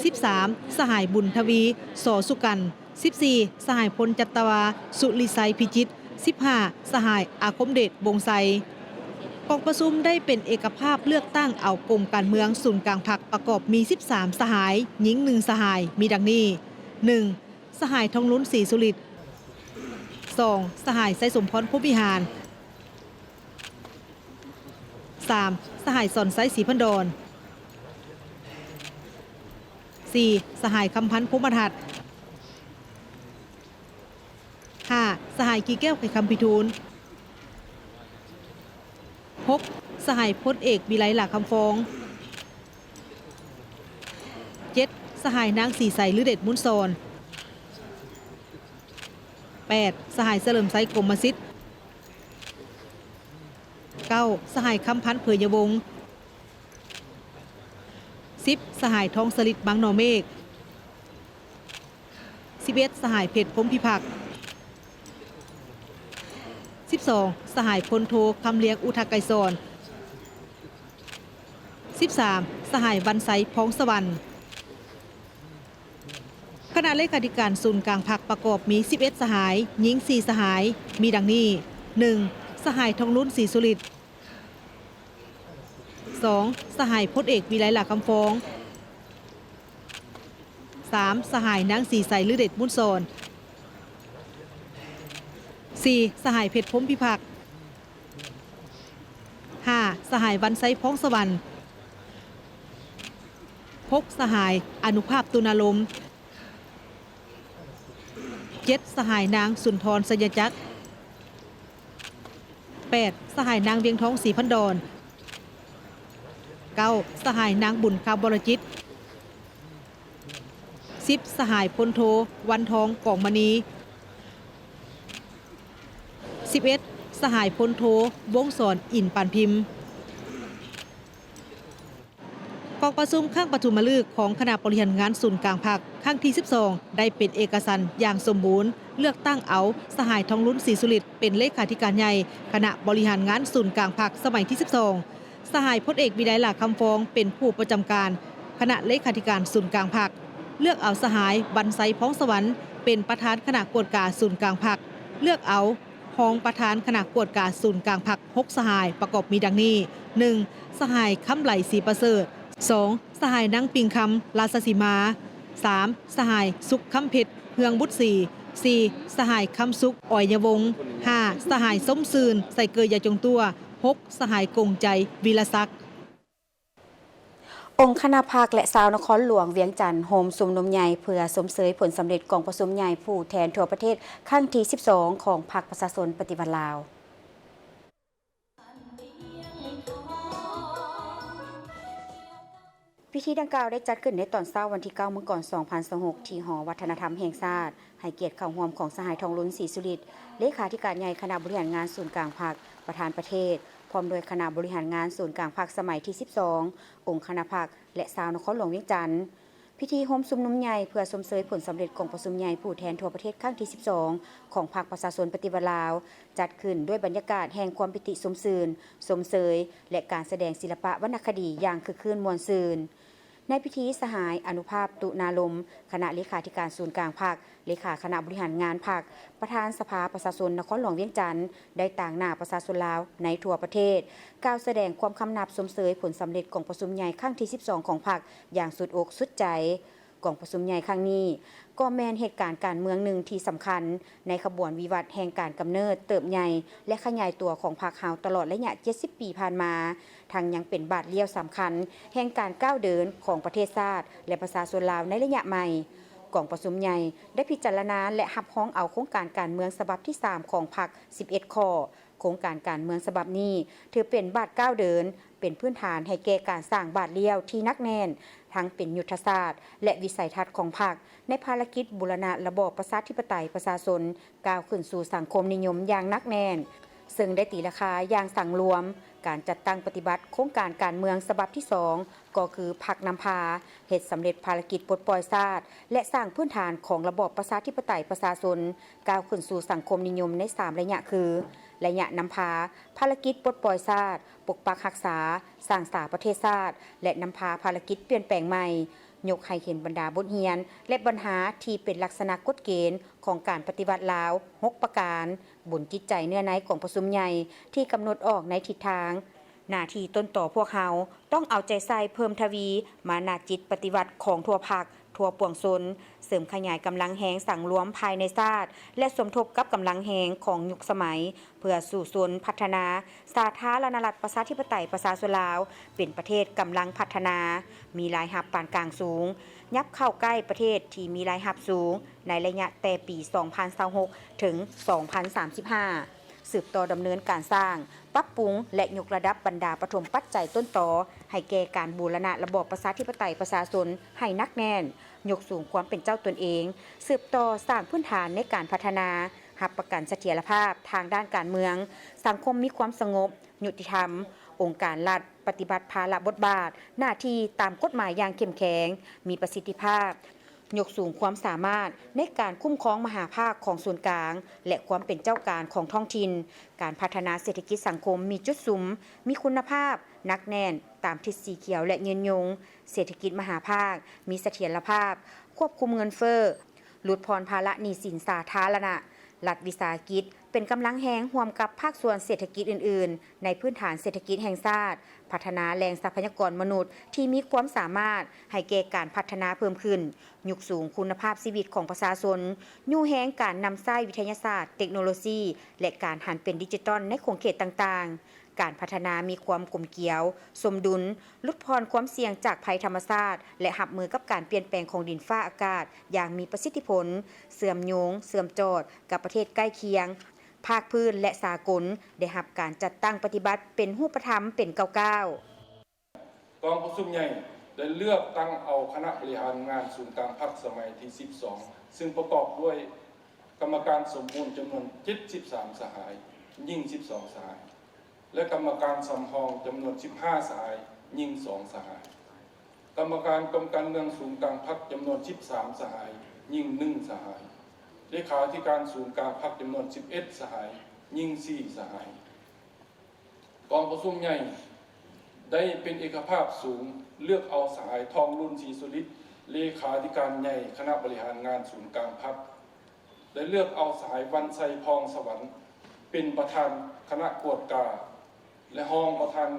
ສິບສາມ ສະຫາຍ ບຸນທະວີ ສໍສຸກັນ, ສິບສີ່ ສະຫາຍພົນຈັດຕະວາ ສຸລິໄຊ ພິຈິດ, ສິບຫ້າ ສະຫາຍ ອາຄົມເດດ ວົງໄຊ. ກອງປະຊຸມໄດ້ເປັນເອກະພາບເລືອກຕັ້ງເອົາກົມການເມືອງສູນກາງພັກ ປະກອບມີສິບສາມສະຫາຍ, ຍິງໜຶ່ງສະຫາຍ, ມີດັ່ງນີ້: ໜຶ່ງ ສະຫາຍ ທອງລຸນ ສີສຸລິດ, ສອງ ສະຫາຍ ໄຊສົມພອນ ພົມວິຫານ, ສາມ ສະຫາຍ ສອນໄຊ ສີພັນດອນ, ສີ່ ສະຫາຍ ຄຳພັນ ພົມມະທັດ, ຫ້າ ສະຫາຍ ກີແກ້ວ ໄຂຄຳພິທູນ, ຫົກ ສະຫາຍ ພົນເອກ ວິໄລ ຫຼ້າຄຳຟອງ, ເຈັດ ສະຫາຍ ນາງ ສີໄຊ ລືເດດມູນສອນ, ແປດ ສະຫາຍ ສະເຫຼີມໄຊ ກົມມະສິດ, ເກົ້າ ສະຫາຍ ຄຳພັນ ເຜີຍຍະວົງ, ສິບ ສະຫາຍ ທອງສະລິດ ມັງນໍເມກ, ສິບເອັດ ສະຫາຍ ເພັດ ພົມພິພັກ, ສິບສອງ ສະຫາຍ ພົນໂທ ຄຳລຽງ ອຸທະໄກສອນ, ສິບສາມ ສະຫາຍ ວັນໄຊ ພອງສະຫວັນ. ຄະນະເລຂາທິການສູນກາງພັກ ປະກອບມີສິບເອັດສະຫາຍ, ຍິງສີ່ສະຫາຍ, ມີດັ່ງນີ້: ໜຶ່ງ ສະຫາຍ ທອງລຸນ ສີສຸລິດ, ສອງ ສະຫາຍ ພົນເອກ ວິໄລ ຫຼ້າຄຳຟອງ, ສາມ ສະຫາຍ ນາງ ສີໄຊ ລືເດດມູນສອນ, ສີ່ ສະຫາຍ ເພັດ ພົມພິພັກ, ຫ້າ ສະຫາຍ ວັນໄຊ ພອງສະຫວັນ, ຫົກ ສະຫາຍ ອະນຸພາບ ຕຸນາລົມ, ເຈັດ ສະຫາຍ ນາງ ສຸນທອນ ໄຊຍະຈັກ, ແປດ ສະຫາຍ ນາງ ວຽງທອງ ສີພັນດອນ, ເກົ້າ ສະຫາຍ ນາງ ບຸນຄຳ ວໍລະຈິດ, ສິບ ສະຫາຍ ພົນໂທ ວັນທອງ ກອງມະນີ, ສິບເອັດ ສະຫາຍ ພົນໂທ ວົງສອນ ອິນປານພິມ. ກອງປະຊຸມຄັ້ງປະຖົມມະລຶກຂອງຄະນະບໍລິຫານງານສູນກາງພັກ ຄັ້ງທີສິບສອງ ໄດ້ເປັນເອກະສັນຢ່າງສົມບູນ, ເລືອກຕັ້ງເອົາສະຫາຍ ທອງລຸນ ສີສຸລິດ ເປັນເລຂາທິການໃຫຍ່ຄະນະບໍລິຫານງານສູນກາງພັກສະໄໝທີສິບສອງ, ສະຫາຍ ພົນເອກ ວິໄລ ຫຼ້າຄຳຟອງ ເປັນຜູ້ປະຈຳການຄະນະເລຂາທິການສູນກາງພັກ, ເລືອກເອົາສະຫາຍ ວັນໄຊ ພອງສະຫວັນ ເປັນປະທານຄະນະກວດກາສູນກາງພັກ, ເລືອກເອົາ ຮອງປະທານຄະນະກວດກາສູນກາງພັກ ຫົກສະຫາຍ ປະກອບມີດັ່ງນີ້: ໜຶ່ງ ສະຫາຍ ຄຳໄຫຼ ສີປະເສີດ, ສອງ ສະຫາຍ ນາງ ປິງຄຳ ລາຊະສີມາ, ສາມ ສະຫາຍ ສຸກຄຳເພັດ ເຮືອງບຸດສີ, ສີ່ ສະຫາຍ ຄຳສຸກ ອອຍຍະວົງ, ຫ້າ ສະຫາຍ ສົມຊື່ນ ໄຊເກີຍຢາຈົງຕົວ, ຫົກ ສະຫາຍ ກົງໃຈ ວິລະສັກ. ອົງຄະນະພັກ ແລະ ຊາວນະຄອນຫຼວງວຽງຈັນ ໂຮມຊຸມນຸມໃຫຍ່ເພື່ອຊົມເຊີຍຜົນສຳເລັດກອງປະຊຸມໃຫຍ່ຜູ້ແທນທົ່ວປະເທດຄັ້ງທີສິບສອງ ຂອງພັກປະຊາຊົນປະຕິວັດລາວ. ພິທີດັ່ງກ່າວໄດ້ຈັດຂຶ້ນໃນຕອນເຊົ້າວັນທີເກົ້າ ມັງກອນ ສອງພັນຊາວຫົກ ທີ່ຫໍວັດທະນະທຳແຫ່ງຊາດ, ໃຫ້ກຽດເຂົ້າຮ່ວມຂອງສະຫາຍ ທອງລຸນ ສີສຸລິດ ເລຂາທິການໃຫຍ່ຄະນະບໍລິຫານງານສູນກາງພັກ ປະທານປະເທດ ພ້ອມດ້ວຍຄະນະບໍລິຫານງານສູນກາງພັກສະໄໝທີສິບສອງ ອົງຄະນະພັກ ແລະ ຊາວນະຄອນຫຼວງວຽງຈັນ. ພິທີໂຮມຊຸມນຸມໃຫຍ່ເພື່ອຊົມເຊີຍຜົນສຳເລັດກອງປະຊຸມໃຫຍ່ຜູ້ແທນທົ່ວປະເທດຄັ້ງທີສິບສອງ ຂອງພັກປະຊາຊົນປະຕິວັດລາວ ຈັດຂຶ້ນດ້ວຍບັນຍາກາດແຫ່ງຄວາມປີຕິຊົມຊື່ນ, ຊົມເຊີຍ ແລະ ການສະແດງສິລະປະວັນນະຄະດີຢ່າງຄຶກຄື້ນມ່ວນຊື່ນ. ໃນພິທີ ສະຫາຍ ອະນຸພາບ ຕຸນາລົມ ຄະນະເລຂາທິການສູນກາງພັກ, ເລຂາຄະນະບໍລິຫານງານພັກ, ປະທານສະພາປະຊາຊົນນະຄອນຫຼວງວຽງຈັນ ໄດ້ຕາງໜ້າປະຊາຊົນລາວໃນທົ່ວປະເທດ ກ່າວສະແດງຄວາມຄຳນັບຊົມເຊີຍຜົນສຳເລັດກອງປະຊຸມໃຫຍ່ຄັ້ງທີສິບສອງ ຂອງພັກຢ່າງສຸດອົກສຸດໃຈ. ກອງປະຊຸມໃຫຍ່ຄັ້ງນີ້ ກໍແມ່ນເຫດການການເມືອງໜຶ່ງທີ່ສຳຄັນ ໃນຂະບວນວິວັດແຫ່ງການກຳເນີດ, ເຕີບໃຫຍ່ ແລະ ຂະຫຍາຍຕົວຂອງພັກເຮົາຕະຫຼອດໄລຍະເຈັດສິບປີຜ່ານມາ, ທັງຍັງເປັນບາດລ້ຽວສຳຄັນແຫ່ງການກ້າວເດີນຂອງປະເທດຊາດ ແລະ ປະຊາຊົນລາວໃນໄລຍະໃໝ່. ກອງປະຊຸມໃຫຍ່ໄດ້ພິຈາລະນາ ແລະ ຮັບຮອງເອົາໂຄງການການເມືອງສະບັບທີສາມຂອງພັກສິບເອັດຂໍ້. ໂຄງການການເມືອງສະບັບນີ້ ຖືເປັນບາດກ້າວເດີນ, ເປັນພື້ນຖານໃຫ້ແກ່ການສ້າງບາດລ້ຽວທີ່ໜັກແໜ້ນ, ທັງເປັນຍຸດທະສາດ ແລະ ວິໄສທັດຂອງພັກ ໃນພາລະກິດບູລະນະລະບອບປະຊາທິປະໄຕປະຊາຊົນ ກ້າວຂຶ້ນສູ່ສັງຄົມນິຍົມຢ່າງໜັກແໜ້ນ, ເຊິ່ງໄດ້ຕີລາຄາຢ່າງສັງລວມ. ການຈັດຕັ້ງປະຕິບັດໂຄງການການເມືອງສະບັບທີສອງ ກໍຄືພັກນຳພາເຮັດສຳເລັດພາລະກິດປົດປ່ອຍຊາດ ແລະ ສ້າງພື້ນຖານຂອງລະບອບປະຊາທິປະໄຕປະຊາຊົນ ກ້າວຂຶ້ນສູ່ສັງຄົມນິຍົມໃນສາມໄລຍະຄື ໄລຍະນຳພາ, ພາລະກິດປົດປ່ອຍຊາດ, ປົກປັກຮັກສາ, ສ້າງສາປະເທດຊາດ ແລະ ນຳພາພາລະກິດປ່ຽນແປງໃໝ່, ຍົກໃຫ້ເຫັນບັນດາບົດຮຽນ ແລະ ບັນຫາທີ່ເປັນລັກສະນະກົດເກນຂອງການປະຕິວັດລາວ ຫົກປະການ, ບົນຈິດໃຈເນື້ອໃນກອງປະຊຸມໃຫຍ່ທີ່ກຳນົດອອກໃນທິດທາງ, ໜ້າທີ່ຕົ້ນຕໍພວກເຮົາຕ້ອງເອົາໃຈໃສ່ເພີ່ມທະວີມານະຈິດປະຕິວັດຂອງທົ່ວພັກ, ທົ່ວປວງຊົນ, ເສີມຂະຫຍາຍກຳລັງແຮງສັງລວມພາຍໃນຊາດ ແລະ ສົມທົບກັບກຳລັງແຮງຂອງຍຸກສະໄໝ ເພື່ອສູ້ຊົນພັດທະນາສາທາລະນະລັດປະຊາທິປະໄຕປະຊາຊົນລາວ ເປັນປະເທດກຳລັງພັດທະນາ, ມີລາຍຮັບປານກາງສູງ, ຫຍັບເຂົ້າໃກ້ປະເທດທີ່ມີລາຍຮັບສູງໃນໄລຍະແຕ່ປີສອງພັນຊາວຫົກ ເຖິງ ສອງພັນສາມສິບຫ້າ. ສືບຕໍ່ດຳເນີນການສ້າງ, ປັບປຸງ ແລະ ຍົກລະດັບບັນດາປະຖົມປັດໄຈຕົ້ນຕໍໃຫ້ແກ່ການບູລະນະລະບອບປະຊາທິປະໄຕປະຊາຊົນໃຫ້ໜັກແໜ້ນ, ຍົກສູງຄວາມເປັນເຈົ້າຕົນເອງ, ສືບຕໍ່ສ້າງພື້ນຖານໃນການພັດທະນາ, ຮັບປະກັນສະຖຽນລະພາບທາງດ້ານການເມືອງ, ສັງຄົມມີຄວາມສະຫງົບ, ຍຸຕິທຳ, ອົງການລັດປະຕິບັດພາລະບົດບາດ, ໜ້າທີ່ຕາມກົດໝາຍຢ່າງເຂັ້ມແຂງ, ມີປະສິດທິພາບ, ຍົກສູງຄວາມສາມາດໃນການຄຸ້ມຄອງມະຫາພາກຂອງສູນກາງ ແລະ ຄວາມເປັນເຈົ້າການຂອງທ້ອງຖິ່ນ, ການພັດທະນາເສດຖະກິດສັງຄົມມີຈຸດສຸມ, ມີຄຸນນະພາບ, ໜັກແໜ້ນ, ຕາມທິດສີຂຽວ ແລະ ຍືນຍົງ, ເສດຖະກິດມະຫາພາກ, ມີສະຖຽນລະພາບ, ຄວບຄຸມເງິນເຟີ້, ຫຼຸດຜ່ອນພາລະໜີ້ສິນສາທາລະນະ, ລັດວິສາຫະກິດ ເປັນກຳລັງແຮງຮ່ວມກັບພາກສ່ວນເສດຖະກິດອື່ນໆ ໃນພື້ນຖານເສດຖະກິດແຫ່ງຊາດ, ພັດທະນາແຫຼ່ງຊັບພະຍາກອນມະນຸດທີ່ມີຄວາມສາມາດໃຫ້ແກ່ການພັດທະນາເພີ່ມຂຶ້ນ, ຍົກສູງຄຸນນະພາບຊີວິດຂອງປະຊາຊົນ, ຍູ້ແຮງການນຳໃຊ້ວິທະຍາສາດ, ເຕັກໂນໂລຊີ ແລະ ການຫັນເປັນດິຈິຕອນໃນຂົງເຂດຕ່າງໆ. ການພັດທະນາມີຄວາມກົມກຽວ, ສົມດຸນ, ຫຼຸດຜ່ອນຄວາມສ່ຽງຈາກໄພທຳມະຊາດ ແລະ ຮັບມືກັບການປ່ຽນແປງຂອງດິນຟ້າອາກາດຢ່າງມີປະສິດທິຜົນ, ເຊື່ອມໂຍງ, ເຊື່ອມຈອດກັບປະເທດໃກ້ຄຽງ, ພາກພື້ນ ແລະ ສາກົນ ໄດ້ຮັບການຈັດຕັ້ງປະຕິບັດເປັນຮູບປະທຳເປັນກ້າວໆ. ກອງປະຊຸມໃຫຍ່ໄດ້ເລືອກຕັ້ງເອົາຄະນະບໍລິຫານງານສູນກາງພັກສະໄໝທີສິບສອງ ຊຶ່ງປະກອບດ້ວຍກຳມະການສົມບູນຈຳນວນເຈັດສິບສາມສະຫາຍ, ຍິງສິບສອງສະຫາຍ ແລະ ກຳມະການສຳຮອງຈຳນວນສິບຫ້າສະຫາຍ, ຍິງສອງສະຫາຍ. ກຳມະການກອມການເມືອງສູນກາງພັກຈຳນວນສິບສາມສະຫາຍ, ຍິງໜຶ່ງສະຫາຍ. ເລຂາທິການສູນກາງພັກຈຳນວນສິບເອັດສະຫາຍ, ຍິງສີ່ສະຫາຍ. ກອງປະຊຸມໃຫຍ່ໄດ້ເປັນເອກະພາບສູງ ເລືອກເອົາສະຫາຍ ທອງລຸນ ສີສຸລິດ ເລຂາທິການໃຫຍ່ຄະນະບໍລິຫານງານສູນກາງພັກ, ໄດ້ເລືອກເອົາສະຫາຍ ວັນໄຊ ພອງສະຫວັນ ເປັນປະທານຄະນະກວດກາ ແລະ ຮອງປະທານ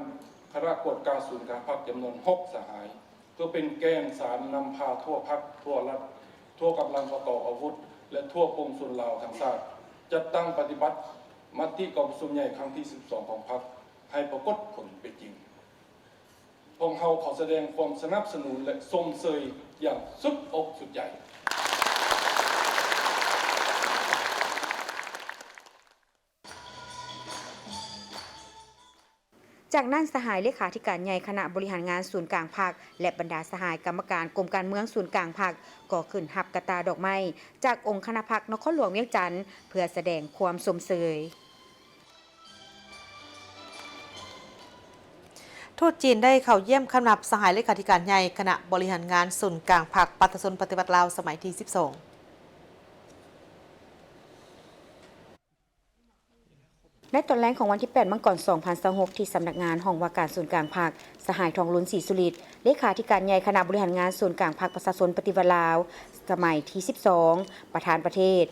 ຄະນະກວດກາສູນກາງພັກຈຳນວນຫົກສະຫາຍ ເພື່ອເປັນແກນສານນຳພາທົ່ວພັກ, ທົ່ວລັດ, ທົ່ວກຳລັງປະກອບອາວຸດ ແລະ ທົ່ວປວງຊົນລາວທັງຊາດ ຈັດຕັ້ງປະຕິບັດມະຕິກອງປະຊຸມໃຫຍ່ຄັ້ງທີສິບສອງຂອງພັກ ໃຫ້ປາກົດຜົນເປັນຈິງ. ພວກເຮົາຂໍສະແດງຄວາມສະໜັບສະໜູນ ແລະ ຊົມເຊີຍຢ່າງສຸດອົກສຸດໃຈ. ຈາກນັ້ນ ສະຫາຍເລຂາທິການໃຫຍ່ຄະນະບໍລິຫານງານສູນກາງພັກ ແລະ ບັນດາສະຫາຍກຳມະການກົມການເມືອງສູນກາງພັກ ກໍຂຶ້ນຮັບກະຕ່າດອກໄມ້ຈາກອົງຄະນະພັກນະຄອນຫຼວງວຽງຈັນ ເພື່ອສະແດງຄວາມຊົມເຊີຍ. ທູດຈີນໄດ້ເຂົ້າຢ້ຽມຄຳນັບສະຫາຍເລຂາທິການໃຫຍ່ຄະນະບໍລິຫານງານສູນກາງພັກປະຊາຊົນປະຕິວັດລາວສະໄໝທີສິບສອງ. ໃນຕອນແລງຂອງວັນທີແປດ ມັງກອນ ສອງພັນຊາວຫົກ ທີ່ສຳນັກງານຫ້ອງວ່າການສູນກາງພັກ, ສະຫາຍ ທອງລຸນ ສີສຸລິດ ເລຂາທິການໃຫຍ່ຄະນະບໍລິຫານງານສູນກາງພັກປະຊາຊົນປະຕິວັດລາວ ສະໄໝທີສິບສອງ ປະທານປະເທດ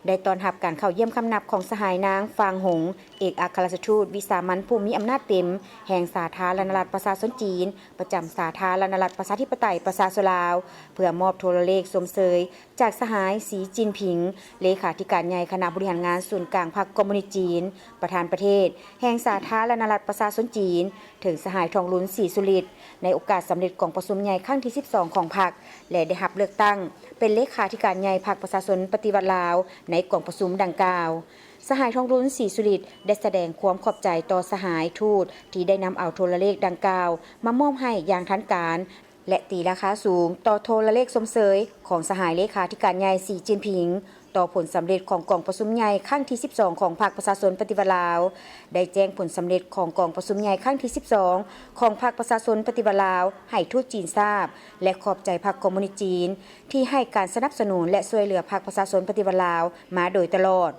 ໄດ້ຕ້ອນຮັບການເຂົ້າຢ້ຽມຄຳນັບຂອງສະຫາຍນາງ ຟາງ ຫົງ ເອກອັກຄະລັດຖະທູດວິສາມັນຜູ້ມີອຳນາດເຕັມແຫ່ງສາທາລະນະລັດປະຊາຊົນຈີນ ປະຈຳສາທາລະນະລັດປະຊາທິປະໄຕປະຊາຊົນລາວ ເພື່ອມອບໂທລະເລກຊົມເຊີຍຈາກສະຫາຍ ສີ ຈິນຜິງ ເລຂາທິການໃຫຍ່ຄະນະບໍລິຫານງານສູນກາງພັກຄອມມູນິດຈີນ ປະທານປະເທດແຫ່ງສາທາລະນະລັດປະຊາຊົນຈີນ ເຖິງສະຫາຍ ທອງລຸນ ສີສຸລິດ ໃນໂອກາດສຳເລັດກອງປະຊຸມໃຫຍ່ຄັ້ງທີສິບສອງຂອງພັກ ແລະ ໄດ້ຮັບເລືອກຕັ້ງເປັນເລຂາທິການໃຫຍ່ພັກປະຊາຊົນປະຕິວັດລາວ ໃນກອງປະຊຸມດັ່ງກ່າວ. ສະຫາຍ ທອງລຸນ ສີສຸລິດ ໄດ້ສະແດງຄວາມຂອບໃຈຕໍ່ສະຫາຍທູດທີ່ໄດ້ນຳເອົາໂທລະເລກດັ່ງກ່າວມາມອບໃຫ້ຢ່າງທັນການ ແລະ ຕີລາຄາສູງຕໍ່ໂທລະເລກຊົມເຊີຍຂອງສະຫາຍເລຂາທິການໃຫຍ່ ສີ ຈິນຜິງ ຕໍ່ຜົນສຳເລັດຂອງກອງປະຊຸມໃຫຍ່ຄັ້ງທີສິບສອງຂອງພັກປະຊາຊົນປະຕິວັດລາວ, ໄດ້ແຈ້ງຜົນສຳເລັດຂອງກອງປະຊຸມໃຫຍ່ຄັ້ງທີສິບສອງຂອງພັກປະຊາຊົນປະຕິວັດລາວໃຫ້ທູດຈີນຊາບ ແລະ ຂອບໃຈພັກຄອມມູນິດຈີນທີ່ໃຫ້ການສະໜັບສະໜູນ ແລະ ຊ່ວຍເຫຼືອພັກປະຊາຊົນປະຕິວັດລາວມາໂດຍຕະຫຼອດ.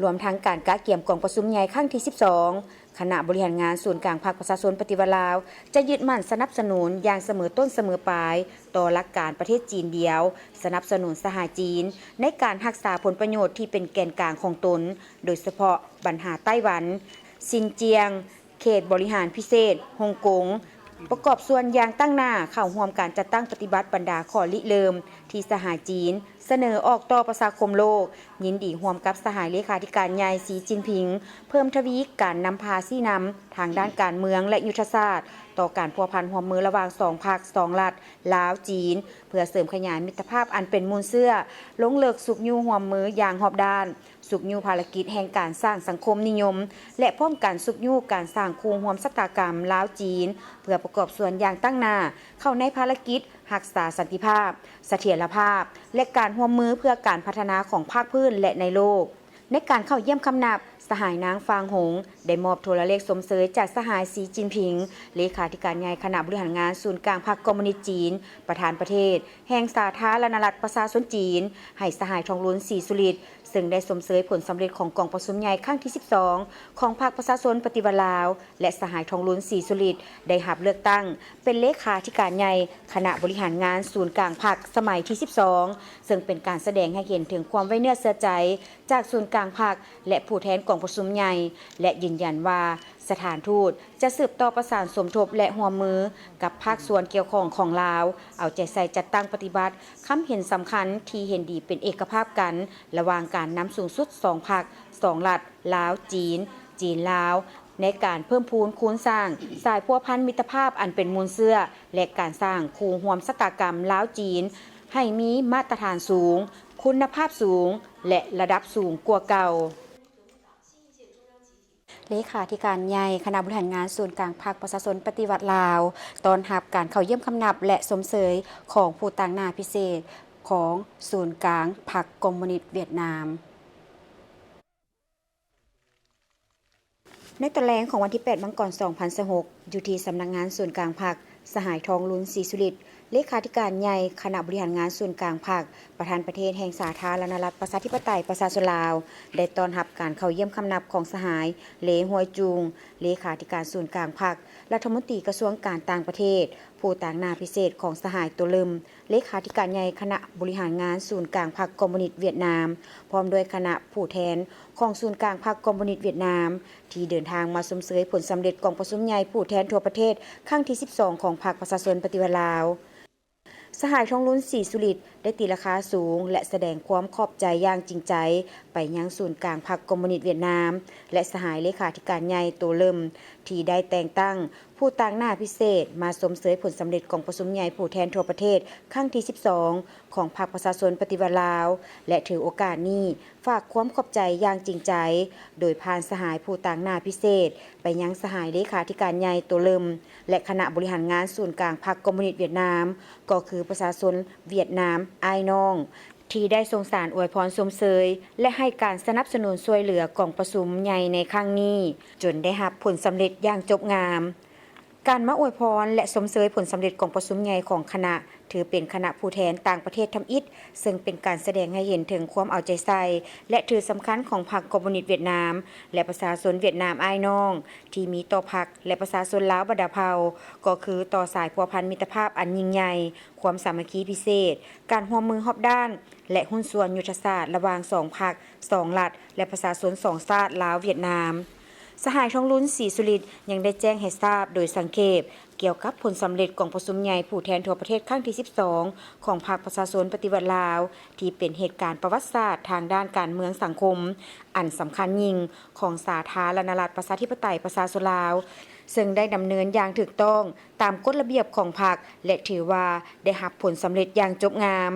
ລວມທັງການກະກຽມກອງປະຊຸມໃຫຍ່ຄັ້ງທີສິບສອງ, ຄະນະບໍລິຫານງານສູນກາງພັກປະຊາຊົນປະຕິວັດລາວ ຈະຍຶດໝັ້ນສະໜັບສະໜູນຢ່າງສະເໝີຕົ້ນສະເໝີປາຍຕໍ່ຫຼັກການປະເທດຈີນດຽວ, ສະໜັບສະໜູນສະຫາຍຈີນໃນການຮັກສາຜົນປະໂຫຍດທີ່ເປັນແກນກາງຂອງຕົນ, ໂດຍສະເພາະບັນຫາໄຕ້ຫວັນ, ຊິນຈຽງ, ເຂດບໍລິຫານພິເສດຮົງກົງ, ປະກອບສ່ວນຢ່າງຕັ້ງໜ້າເຂົ້າຮ່ວມການຈັດຕັ້ງປະຕິບັດບັນດາຂໍ້ລິເລີ່ມທີ່ສະຫາຍຈີນສະເໜີອອກຕໍ່ປະຊາຄົມໂລກ, ຍິນດີຮ່ວມກັບສະຫາຍເລຂາທິການໃຫຍ່ ສີ ຈິນຜິງ ເພີ່ມທະວີການນຳພາຊີ້ນຳທາງດ້ານການເມືອງ ແລະ ຍຸດທະສາດຕໍ່ການພົວພັນຮ່ວມມືລະຫວ່າງສອງພັກສອງລັດ ລາວ-ຈີນ ເພື່ອເສີມຂະຫຍາຍມິດຕະພາບອັນເປັນມູນເຊື້ອ, ລົງເລິກຊຸກຍູ້ຮ່ວມມືຢ່າງຮອບດ້ານ, ຊຸກຍູ້ພາລະກິດແຫ່ງການສ້າງສັງຄົມນິຍົມ ແລະ ພ້ອມກັນຊຸກຍູ້ການສ້າງຄູ່ຮ່ວມຊະຕາກຳລາວ-ຈີນ ເພື່ອປະກອບສ່ວນຢ່າງຕັ້ງໜ້າເຂົ້າໃນພາລະກິດຮັກສາສັນຕິພາບ, ສະຖຽນລະພາບ ແລະ ການຮ່ວມມືເພື່ອການພັດທະນາຂອງພາກພື້ນ ແລະ ໃນໂລກ. ໃນການເຂົ້າຢ້ຽມຄຳນັບ, ສະຫາຍນາງ ຟາງ ຫົງ ໄດ້ມອບໂທລະເລກຊົມເຊີຍຈາກສະຫາຍ ສີ ຈິນຜິງ ເລຂາທິການໃຫຍ່ຄະນະບໍລິຫານງານສູນກາງພັກຄອມມູນິດຈີນ ປະທານປະເທດແຫ່ງສາທາລະນະລັດປະຊາຊົນຈີນ ໃຫ້ສະຫາຍ ທອງລຸນ ສີສຸລິດ ເຊິ່ງໄດ້ຊົມເຊີຍຜົນສຳເລັດຂອງກອງປະຊຸມໃຫຍ່ຄັ້ງທີສິບສອງຂອງພັກປະຊາຊົນປະຕິວັດລາວ ແລະ ສະຫາຍ ທອງລຸນ ສີສຸລິດ ໄດ້ຮັບເລືອກຕັ້ງເປັນເລຂາທິການໃຫຍ່ຄະນະບໍລິຫານງານສູນກາງພັກສະໄໝທີສິບສອງ ເຊິ່ງເປັນການສະແດງໃຫ້ເຫັນເຖິງຄວາມໄວ້ເນື້ອເຊື່ອໃຈຈາກສູນກາງພັກ ແລະ ຜູ້ແທນກອງປະຊຸມໃຫຍ່ ແລະ ຢືນຢັນວ່າ ສະຖານທູດຈະສືບຕໍ່ປະສານສົມທົບ ແລະ ຮ່ວມມືກັບພາກສ່ວນກ່ຽວຂ້ອງຂອງລາວ, ເອົາໃຈໃສ່ຈັດຕັ້ງປະຕິບັດຄຳເຫັນສຳຄັນທີ່ເຫັນດີເປັນເອກະພາບກັນ ລະຫວ່າງການນຳສູງສຸດສອງພັກສອງລັດ ລາວ-ຈີນ, ຈີນ-ລາວ ໃນການເພີ່ມພູນຄູນສ້າງສາຍພົວພັນມິດຕະພາບອັນເປັນມູນເຊື້ອ ແລະ ການສ້າງຄູ່ຮ່ວມຊະຕາກຳລາວ-ຈີນ ໃຫ້ມີມາດຕະຖານສູງ, ຄຸນນະພາບສູງ ແລະ ລະດັບສູງກວ່າເກົ່າ. ເລຂາທິການໃຫຍ່ຄະນະບໍລິຫານງານສູນກາງພັກປະຊາຊົນປະຕິວັດລາວ ຕ້ອນຮັບການເຂົ້າຢ້ຽມຄຳນັບ ແລະ ຊົມເຊີຍຂອງຜູ້ຕາງໜ້າພິເສດຂອງສູນກາງພັກຄອມມູນິດຫວຽດນາມ. ໃນຕອນແລງຂອງວັນທີແປດ ມັງກອນ ສອງພັນຊາວຫົກ ຢູ່ທີ່ສຳນັກງານສູນກາງພັກ, ສະຫາຍ ທອງລຸນ ສີສຸລິດ ເລຂາທິການໃຫຍ່ຄະນະບໍລິຫານງານສູນກາງພັກ, ປະທານປະເທດແຫ່ງສາທາລະນະລັດ ປະຊາທິປະໄຕ ປະຊາຊົນລາວ ໄດ້ຕ້ອນຮັບການເຂົ້າຢ້ຽມຄຳນັບຂອງສະຫາຍ ເລ ຮວຍຈູງ ເລຂາທິການສູນກາງພັກ, ລັດຖະມົນຕີກະຊວງການຕ່າງປະເທດ, ຜູ້ຕາງໜ້າພິເສດຂອງສະຫາຍ ໂຕເລິມ ເລຂາທິການໃຫຍ່ຄະນະບໍລິຫານງານສູນກາງພັກຄອມມູນິດຫວຽດນາມ, ພ້ອມດ້ວຍຄະນະຜູ້ແທນຂອງສູນກາງພັກຄອມມູນິດຫວຽດນາມ ທີ່ເດີນທາງມາຊົມເຊີຍຜົນສຳເລັດກອງປະຊຸມໃຫຍ່ຜູ້ແທນທົ່ວປະເທດຄັ້ງທີສິບສອງຂອງພັກປະຊາຊົນປະຕິວັດລາວ. ສະຫາຍ ທອງລຸນ ສີສຸລິດ ໄດ້ຕີລາຄາສູງ ແລະ ສະແດງຄວາມຂອບໃຈຢ່າງຈິງໃຈໄປຍັງສູນກາງພັກຄອມມູນິດຫວຽດນາມ ແລະ ສະຫາຍເລຂາທິການໃຫຍ່ ໂຕເລິມ ທີ່ໄດ້ແຕ່ງຕັ້ງຜູ້ຕາງໜ້າພິເສດມາຊົມເຊີຍຜົນສຳເລັດກອງປະຊຸມໃຫຍ່ຜູ້ແທນທົ່ວປະເທດຄັ້ງທີສິບສອງຂອງພັກປະຊາຊົນປະຕິວັດລາວ ແລະ ຖືໂອກາດນີ້ ຝາກຄວາມຂອບໃຈຢ່າງຈິງໃຈ ໂດຍຜ່ານສະຫາຍຜູ້ຕາງໜ້າພິເສດ ໄປຍັງສະຫາຍເລຂາທິການໃຫຍ່ ໂຕເລິມ ແລະ ຄະນະບໍລິຫານງານສູນກາງພັກຄອມມູນິດຫວຽດນາມ ກໍຄືປະຊາຊົນຫວຽດນາມອ້າຍນ້ອງ ທີ່ໄດ້ສົ່ງສານອວຍພອນຊົມເຊີຍ ແລະ ໃຫ້ການສະໜັບສະໜູນຊ່ວຍເຫຼືອກອງປະຊຸມໃຫຍ່ໃນຄັ້ງນີ້ ຈົນໄດ້ຮັບຜົນສຳເລັດຢ່າງຈົບງາມ. ການມາອວຍພອນ ແລະ ຊົມເຊີຍຜົນສຳເລັດກອງປະຊຸມໃຫຍ່ຂອງຄະນະ ຖືເປັນຄະນະຜູ້ແທນຕ່າງປະເທດທຳອິດ, ເຊິ່ງເປັນການສະແດງໃຫ້ເຫັນເຖິງຄວາມເອົາໃຈໃສ່ ແລະ ຖືສຳຄັນຂອງພັກຄອມມູນິດຫວຽດນາມ ແລະ ປະຊາຊົນຫວຽດນາມອ້າຍນ້ອງ ທີ່ມີຕໍ່ພັກ ແລະ ປະຊາຊົນລາວບັນດາເຜົ່າ, ກໍຄືຕໍ່ສາຍພົວພັນມິດຕະພາບອັນຍິ່ງໃຫຍ່, ຄວາມສາມັກຄີພິເສດ, ການຮ່ວມມືຮອບດ້ານ ແລະ ຫຸ້ນສ່ວນຍຸດທະສາດລະຫວ່າງສອງພັກ, ສອງລັດ ແລະ ປະຊາຊົນສອງຊາດ ລາວ-ຫວຽດນາມ. ສະຫາຍ ທອງລຸນ ສີສຸລິດ ຍັງໄດ້ແຈ້ງໃຫ້ຊາບໂດຍສັງເຂບ ກ່ຽວກັບຜົນສຳເລັດກອງປະຊຸມໃຫຍ່ຜູ້ແທນທົ່ວປະເທດຄັ້ງທີສິບສອງຂອງພັກປະຊາຊົນປະຕິວັດລາວ ທີ່ເປັນເຫດການປະຫວັດສາດທາງດ້ານການເມືອງສັງຄົມອັນສຳຄັນຍິ່ງຂອງສາທາລະນະລັດ ປະຊາທິປະໄຕ ປະຊາຊົນລາວ, ເຊິ່ງໄດ້ດຳເນີນຢ່າງຖືກຕ້ອງຕາມກົດລະບຽບຂອງພັກ ແລະ ຖືວ່າໄດ້ຮັບຜົນສຳເລັດຢ່າງຈົບງາມ.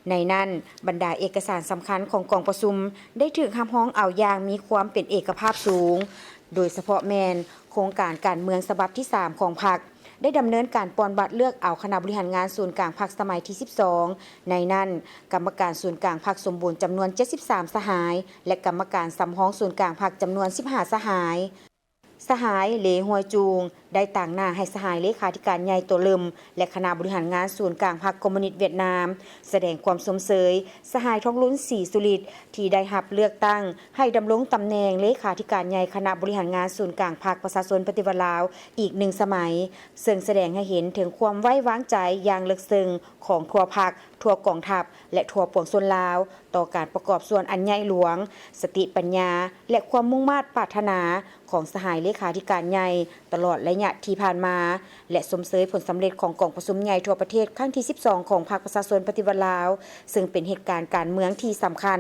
ໃນນັ້ນ, ບັນດາເອກະສານສຳຄັນຂອງກອງປະຊຸມໄດ້ຖືກຮັບຮອງເອົາຢ່າງມີຄວາມເປັນເອກະພາບສູງ, ໂດຍສະເພາະແມ່ນໂຄງການການເມືອງສະບັບທີສາມຂອງພັກ ໄດ້ດຳເນີນການປ່ອນບັດເລືອກເອົາຄະນະບໍລິຫານງານສູນກາງພັກສະໄໝທີສິບສອງ, ໃນນັ້ນ ກຳມະການສູນກາງພັກສົມບູນຈຳນວນເຈັດສິບສາມສະຫາຍ ແລະ ກຳມະການສຳຮອງສູນກາງພັກຈຳນວນສິບຫ້າສະຫາຍ. ສະຫາຍ ເລ ຮວຍຈູງ ໄດ້ຕາງໜ້າໃຫ້ສະຫາຍເລຂາທິການໃຫຍ່ ໂຕເລິມ ແລະ ຄະນະບໍລິຫານງານສູນກາງພັກຄອມມູນິດຫວຽດນາມ ສະແດງຄວາມຊົມເຊີຍສະຫາຍ ທອງລຸນ ສີສຸລິດ ທີ່ໄດ້ຮັບເລືອກຕັ້ງໃຫ້ດຳລົງຕຳແໜ່ງເລຂາທິການໃຫຍ່ຄະນະບໍລິຫານງານສູນກາງພັກປະຊາຊົນປະຕິວັດລາວອີກໜຶ່ງສະໄໝ, ເຊິ່ງສະແດງໃຫ້ເຫັນເຖິງຄວາມໄວ້ວາງໃຈຢ່າງເລິກເຊິ່ງຂອງທົ່ວພັກ, ທົ່ວກອງທັບ ແລະ ທົ່ວປວງຊົນລາວ ຕໍ່ການປະກອບສ່ວນອັນໃຫຍ່ຫຼວງ, ສະຕິປັນຍາ ແລະ ຄວາມມຸ່ງມາດປາດຖະໜາຂອງສະຫາຍເລຂາທິການໃຫຍ່ຕະຫຼອດໄລຍະທີ່ຜ່ານມາ ແລະ ຊົມເຊີຍຜົນສຳເລັດຂອງກອງປະຊຸມໃຫຍ່ທົ່ວປະເທດຄັ້ງທີສິບສອງຂອງພັກປະຊາຊົນປະຕິວັດລາວ, ເຊິ່ງເປັນເຫດການການເມືອງທີ່ສຳຄັນ,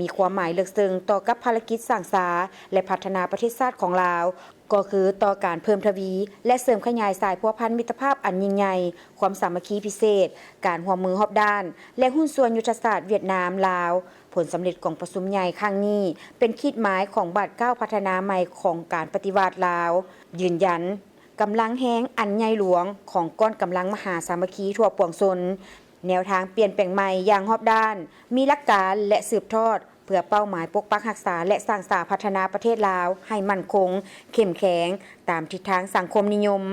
ມີຄວາມໝາຍເລິກເຊິ່ງຕໍ່ກັບພາລະກິດສ້າງສາ ແລະ ພັດທະນາປະເທດຊາດຂອງລາວ, ກໍຄືຕໍ່ການເພີ່ມທະວີ ແລະ ເສີມຂະຫຍາຍສາຍພົວພັນມິດຕະພາບອັນຍິ່ງໃຫຍ່, ຄວາມສາມັກຄີພິເສດ, ການຮ່ວມມືຮອບດ້ານ ແລະ ຫຸ້ນສ່ວນຍຸດທະສາດຫວຽດນາມ-ລາວ. ຜົນສຳເລັດຂອງປະຊຸມໃຫຍ່ຄັ້ງນີ້ ເປັນຂີດໝາຍຂອງບາດກ້າວພັດທະນາໃໝ່ຂອງການປະຕິວັດລາວ, ຢືນຢັນກຳລັງແຮງອັນໃຫຍ່ຫຼວງຂອງກ້ອນກຳລັງມະຫາສາມັກຄີທົ່ວປວງຊົນ, ແນວທາງປ່ຽນແປງໃໝ່ຢ່າງຮອບດ້ານ, ມີຫຼັກການ ແລະ ສືບທອດ ເພື່ອເປົ້າໝາຍປົກປັກຮັກສາ ແລະ ສ້າງສາພັດທະນາປະເທດລາວໃຫ້ໝັ້ນຄົງ, ເຂັ້ມແຂງ ຕາມທິດທາງສັງຄົມນິຍົມ.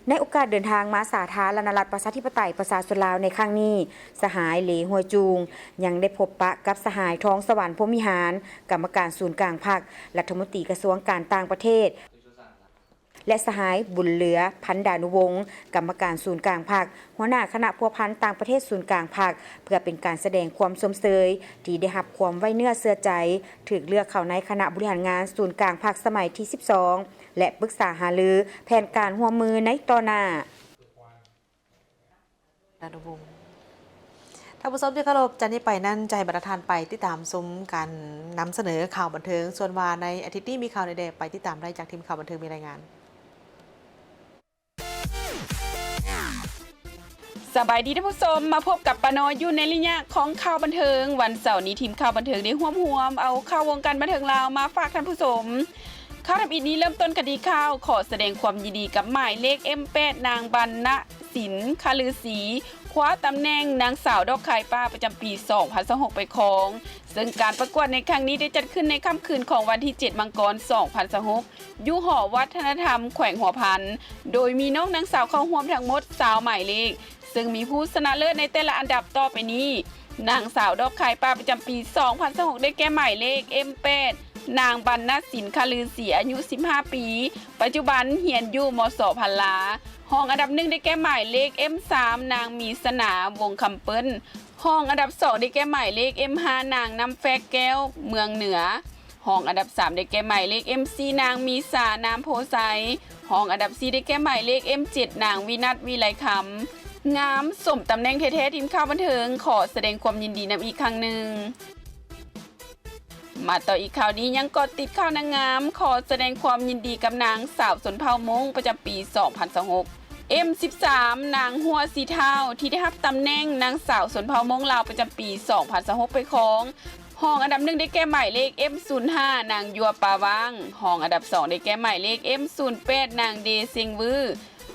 ໃນໂອກາດເດີນທາງມາສາທາລະນະລັດ ປະຊາທິປະໄຕ ປະຊາຊົນລາວໃນຄັ້ງນີ້, ສະຫາຍ ເລ ຮວຍຈູງ ຍັງໄດ້ພົບປະກັບສະຫາຍ ທອງສະຫວັນ ພົມວິຫານ ກຳມະການສູນກາງພັກ, ລັດຖະມົນຕີກະຊວງການຕ່າງປະເທດ ແລະ ສະຫາຍ ບຸນເຫຼືອ ພັນດານຸວົງ ກຳມະການສູນກາງພັກ, ຫົວໜ້າຄະນະພົວພັນຕ່າງປະເທດສູນກາງພັກ, ເພື່ອເປັນການສະແດງຄວາມຊົມເຊີຍທີ່ໄດ້ຮັບຄວາມໄວ້ເນື້ອເຊື່ອໃຈ, ຖືກເລືອກເຂົ້າໃນຄະນະບໍລິຫານງານສູນກາງພັກສະໄໝທີສິບສອງ ແລະ ປຶກສາຫາລືແຜນການຮ່ວມມືໃນຕໍ່ໜ້າ. ທ່ານຜູ້ຊົມທີ່ເຄົາລົບ, ຈາກນີ້ໄປນັ້ນ ຈະໃຫ້ບັນດາທ່ານໄປຕິດຕາມຊົມການນຳສະເໜີຂ່າວບັນເທີງ, ສ່ວນວ່າໃນອາທິດນີ້ມີຂ່າວໃດແດ່ ໄປຕິດຕາມໄດ້ຈາກທີມຂ່າວບັນເທີງມີລາຍງານ. ສະບາຍດີທ່ານຜູ້ຊົມ, ມາພົບກັບປ້ານ້ອຍຢູ່ໃນໄລຍະຂອງຂ່າວບັນເທີງ. ວັນເສົານີ້ ທີມຂ່າວບັນເທີງໄດ້ຮວບຮວມເອົາຂ່າວວົງການບັນເທີງລາວມາຝາກທ່ານຜູ້ຊົມ. ຂ່າວທຳອິດນີ້ເລີ່ມຕົ້ນກັນທີ່ຂ່າວ ຂໍສະແດງຄວາມຍິນດີກັບໝາຍເລກ ເອັມແປດ ນາງ ບັນນະສິນ ຄະລືສີ ຄ ຄວ້າຕຳແໜ່ງນາງສາວດອກຄາຍປ່າປະຈຳປີສອງພັນຊາວຫົກໄປຄອງ, ເຊິ່ງການປະກວດໃນຄັ້ງນີ້ໄດ້ຈັດຂຶ້ນໃນຄ່ຳຄືນຂອງວັນທີເຈັດ ມັງກອນ ສອງພັນຊາວຫົກ ຢູ່ຫໍວັດທະນະທຳແຂວງຫົວພັນ, ໂດຍມີນ້ອງນາງສາວເຂົ້າຮ່ວມທັງໝົດຊາວໝາຍເລກ, ເຊິ່ງມີຜູ້ຊະນະເລີດໃນແຕ່ລະອັນດັບຕໍ່ໄປນີ້: ນາງສາວດອກຄາຍປ່າປະຈຳປີສອງພັນຊາວຫົກ ໄດ້ແກ່ໝາຍເລກ ເອັມແປດ ນາງ ບັນນະສິນ ຄະລືສີ ອາຍຸສິບຫ້າປີ, ປັດຈຸບັນຮຽນຢູ່ ມສ ພັນລາ. ຮອງອັນດັບໜຶ່ງໄດ້ແກ່ໝາຍເລກ ເອັມສາມ ນາງ ມີສະໜາ ວົງຄຳເປີ້ນ. ຮອງອັນດັບສອງໄດ້ແກ່ໝາຍເລກ ເອັມຫ້າ ນາງ ນ້ຳແຟກແກ້ວ ເມືອງເໜືອ. ຮອງອັນດັບສາມໄດ້ແກ່ໝາຍເລກ ເອັມສີ່ ນາງ ມີສາ ນາມໂພໄຊ. ຮອງອັນດັບສີ່ໄດ້ແກ່ໝາຍເລກ ເອັມເຈັດ ນາງ ວິນັດ ວິໄລຄຳ. ງາມສົມຕຳແໜ່ງແທ້ໆ, ທີມຂ່າວບັນເທີງຂໍສະແດງຄວາມຍິນດີນຳອີກຄັ້ງໜຶ່ງ. ມາຕໍ່ອີກຂ່າວນີ້ ຍັງເກາະຕິດຂ່າວນາງງາມ, ຂໍສະແດງຄວາມຍິນດີກັບນາງສາວຊົນເຜົ່າມົ້ງປະຈຳປີສອງພັນຊາວຫົກ ເອັມສິບສາມ ນາງ ຫົວສີທ້າວ ທີ່ໄດ້ຮັບຕຳແໜ່ງນາງສາວຊົນເຜົ່າມົ້ງລາວປະຈຳປີສອງພັນຊາວຫົກໄປຄອງ. ຮອງອັນດັບໜຶ່ງໄດ້ແກ່ໝາຍເລກ ເອັມສູນຫ້າ ນາງ ຍົວປາຫວ່າງ. ຮອງອັນດັບສອງໄດ້ແກ່ໝາຍເລກ ເອັມສູນແປດ ນາງ ເດເຊັງວື.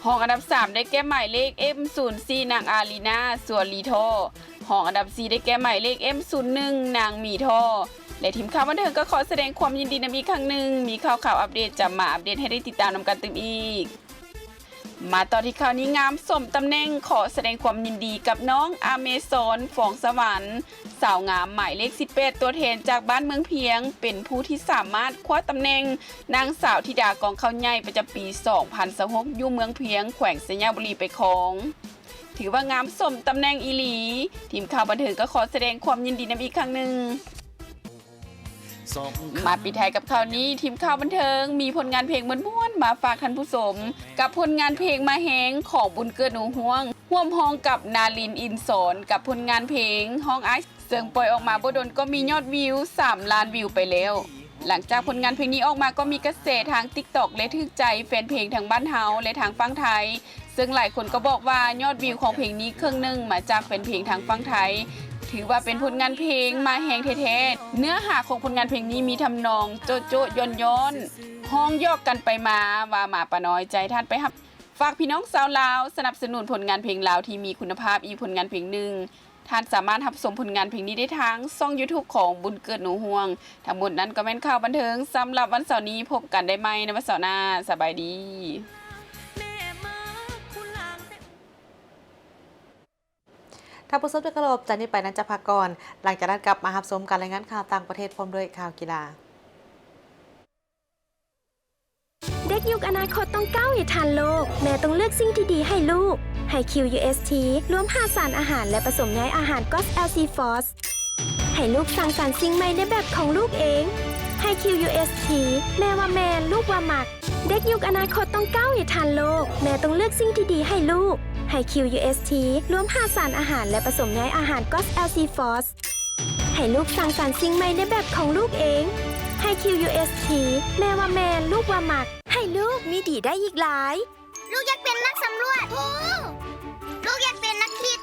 ຮອງອັນດັບສາມໄດ້ແກ່ໝາຍເລກ ເອັມສູນສີ່ ນາງ ອາລີນາ ສ່ວນລີທໍ່. ຮອງອັນດັບສີ່ໄດ້ແກ່ໝາຍເລກ ເອັມສູນໜຶ່ງ ນາງ ໝີທໍ່. ແລະ ທີມຂ່າວບັນເທີງກໍຂໍສະແດງຄວາມຍິນດີນຳອີກຄັ້ງໜຶ່ງ. ມີຂ່າວຄາວອັບເດດຈະມາອັບເດດໃຫ້ໄດ້ຕິດຕາມນຳກັນຕື່ມອີກ. ມາຕໍ່ທີ່ຂ່າວນີ້ ງາມສົມຕຳແໜ່ງ, ຂໍສະແດງຄວາມຍິນດີກັບນ້ອງອາເມຊອນ ຟອງສະຫວັນ, ສາວງາມໝາຍເລກສິບແປດ ຕົວແທນຈາກບ້ານເມືອງພຽງ, ເປັນຜູ້ທີ່ສາມາດຄວ້າຕຳແໜ່ງນາງສາວທິດາກອງເຂົ້າໃຫຍ່ ປະຈຳປີສອງພັນຊາວຫົກ ຢູ່ເມືອງພຽງ ແຂວງໄຊຍະບູລີໄປຄອງ. ຖືວ່າງາມສົມຕຳແໜ່ງອີ່ຫຼີ. ທີມຂ່າວບັນເທີງກໍຂໍສະແດງຄວາມຍິນດີນຳອີກຄັ້ງໜຶ່ງ. ມາປິດທ້າຍກັບຂ່າວນີ້, ທີມຂ່າວບັນເທີງມີຜົນງານເພງມ່ວນໆມາຝາກທ່ານຜູ້ຊົມ, ກັບຜົນງານເພງມາແຮງຂອງບຸນເກີດໜູຮ່ວງ ຮ່ວມຮ້ອງກັບນາລິນ ອິນສອນ ກັບຜົນງານເພງຮ້ອງອ້າຍ, ເຊິ່ງປ່ອຍອອກມາບໍ່ດົນກໍມີຍອດວິວສາມລ້ານວິວໄປແລ້ວ. ຫຼັງຈາກຜົນງານເພງນີ້ອອກມາກໍມີກະແສທາງ TikTok ແລະ ຖືກໃຈແຟນເພງທັງບ້ານເຮົາ ແລະ ທາງຝັ່ງໄທ, ເຊິ່ງຫຼາຍຄົນກໍບອກວ່າຍອດວິວຂອງເພງນີ້ເຄິ່ງໜຶ່ງມາຈາກແຟນເພງທາງຝັ່ງໄທ. ຖືວ່າເປັນຜົນງານເພງມາແຮງແທ້ໆ. ເນື້ອຫາຂອງຜົນງານເພງນີ້ມີທຳນອງໂຈະໆ ຍ້ອນໆ, ຮ້ອງຢອກກັນໄປມາ, ວ່າມາປານ້ອຍ. ຈະໃຫ້ທ່ານໄປຮັບ, ຝາກພີ່ນ້ອງຊາວລາວສະໜັບສະໜູນຜົນງານເພງລາວທີ່ມີຄຸນນະພາບອີກຜົນງານເພງໜຶ່ງ. ທ່ານສາມາດຮັບຊົມຜົນງານເພງນີ້ໄດ້ທາງຊ່ອງ YouTube ຂອງບຸນເກີດໜູຮ່ວງ. ທັງໝົດນັ້ນກໍແມ່ນຂ່າວບັນເທີງສຳລັບວັນເສົານີ້. ພົບກັນໄດ້ໃໝ່ໃນວັນເສົາໜ້າ. ສະບາຍດີ. ທ່ານຜູ້ຊົມທີ່ເຄົາລົບ, ຈາກນີ້ໄປນັ້ນຈະພັກກ່ອນ, ຫຼັງຈາກນັ້ນກັບມາຮັບຊົມການລາຍງານຂ່າວຕ່າງປະເທດ ພ້ອມດ້ວຍຂ່າວກິລາ. ເດັກຍຸກອະນາຄົດຕ້ອງກ້າວໃຫ້ທັນໂລກ, ແມ່ຕ້ອງເລືອກສິ່ງທີ່ດີໃຫ້ລູກ. ໃຫ້ ຄິວ ຢູ ເອສ ທີ ລວມຫ້າສານອາຫານ ແລະ ປະສົມຍ້າຍອາຫານ Ghost ແອລ ຊີ Force ໃຫ້ລູກສ້າງສັນສິ່ງໃໝ່ໃນແບບຂອງລູກເອງ. ໃຫ້ ຄິວ ຢູ ເອສ ທີ ແມ່ວ່າແມ່ນ, ລູກວ່າມັກ. ເດັກຍຸກອະນາຄົດຕ້ອງກ້າວໃຫ້ທັນໂລກ, ແມ່ຕ້ອງເລືອກສິ່ງທີ່ດີໃຫ້ລູກ. ໃຫ້ ຄິວ ຢູ ເອສ ທີ ລວມຫ້າສານອາຫານ ແລະ ປະສົມຍ້າຍອາຫານ Ghost ແອລ ຊີ Force ໃຫ້ລູກສ້າງສັນສິ່ງໃໝ່ໃນແບບຂອງລູກເອງ. ໃຫ້ ຄິວ ຢູ ເອສ ທີ ແມ່ວ່າແມ່ນ, ລູກວ່າມັກ. ໃຫ້ລູກມີດີໄດ້ອີກຫຼາຍ. ລູກຢາກເປັນນັກສຳຫຼວດ. ໂອ້! ລູກຢາກເປັນນັກຄິດ.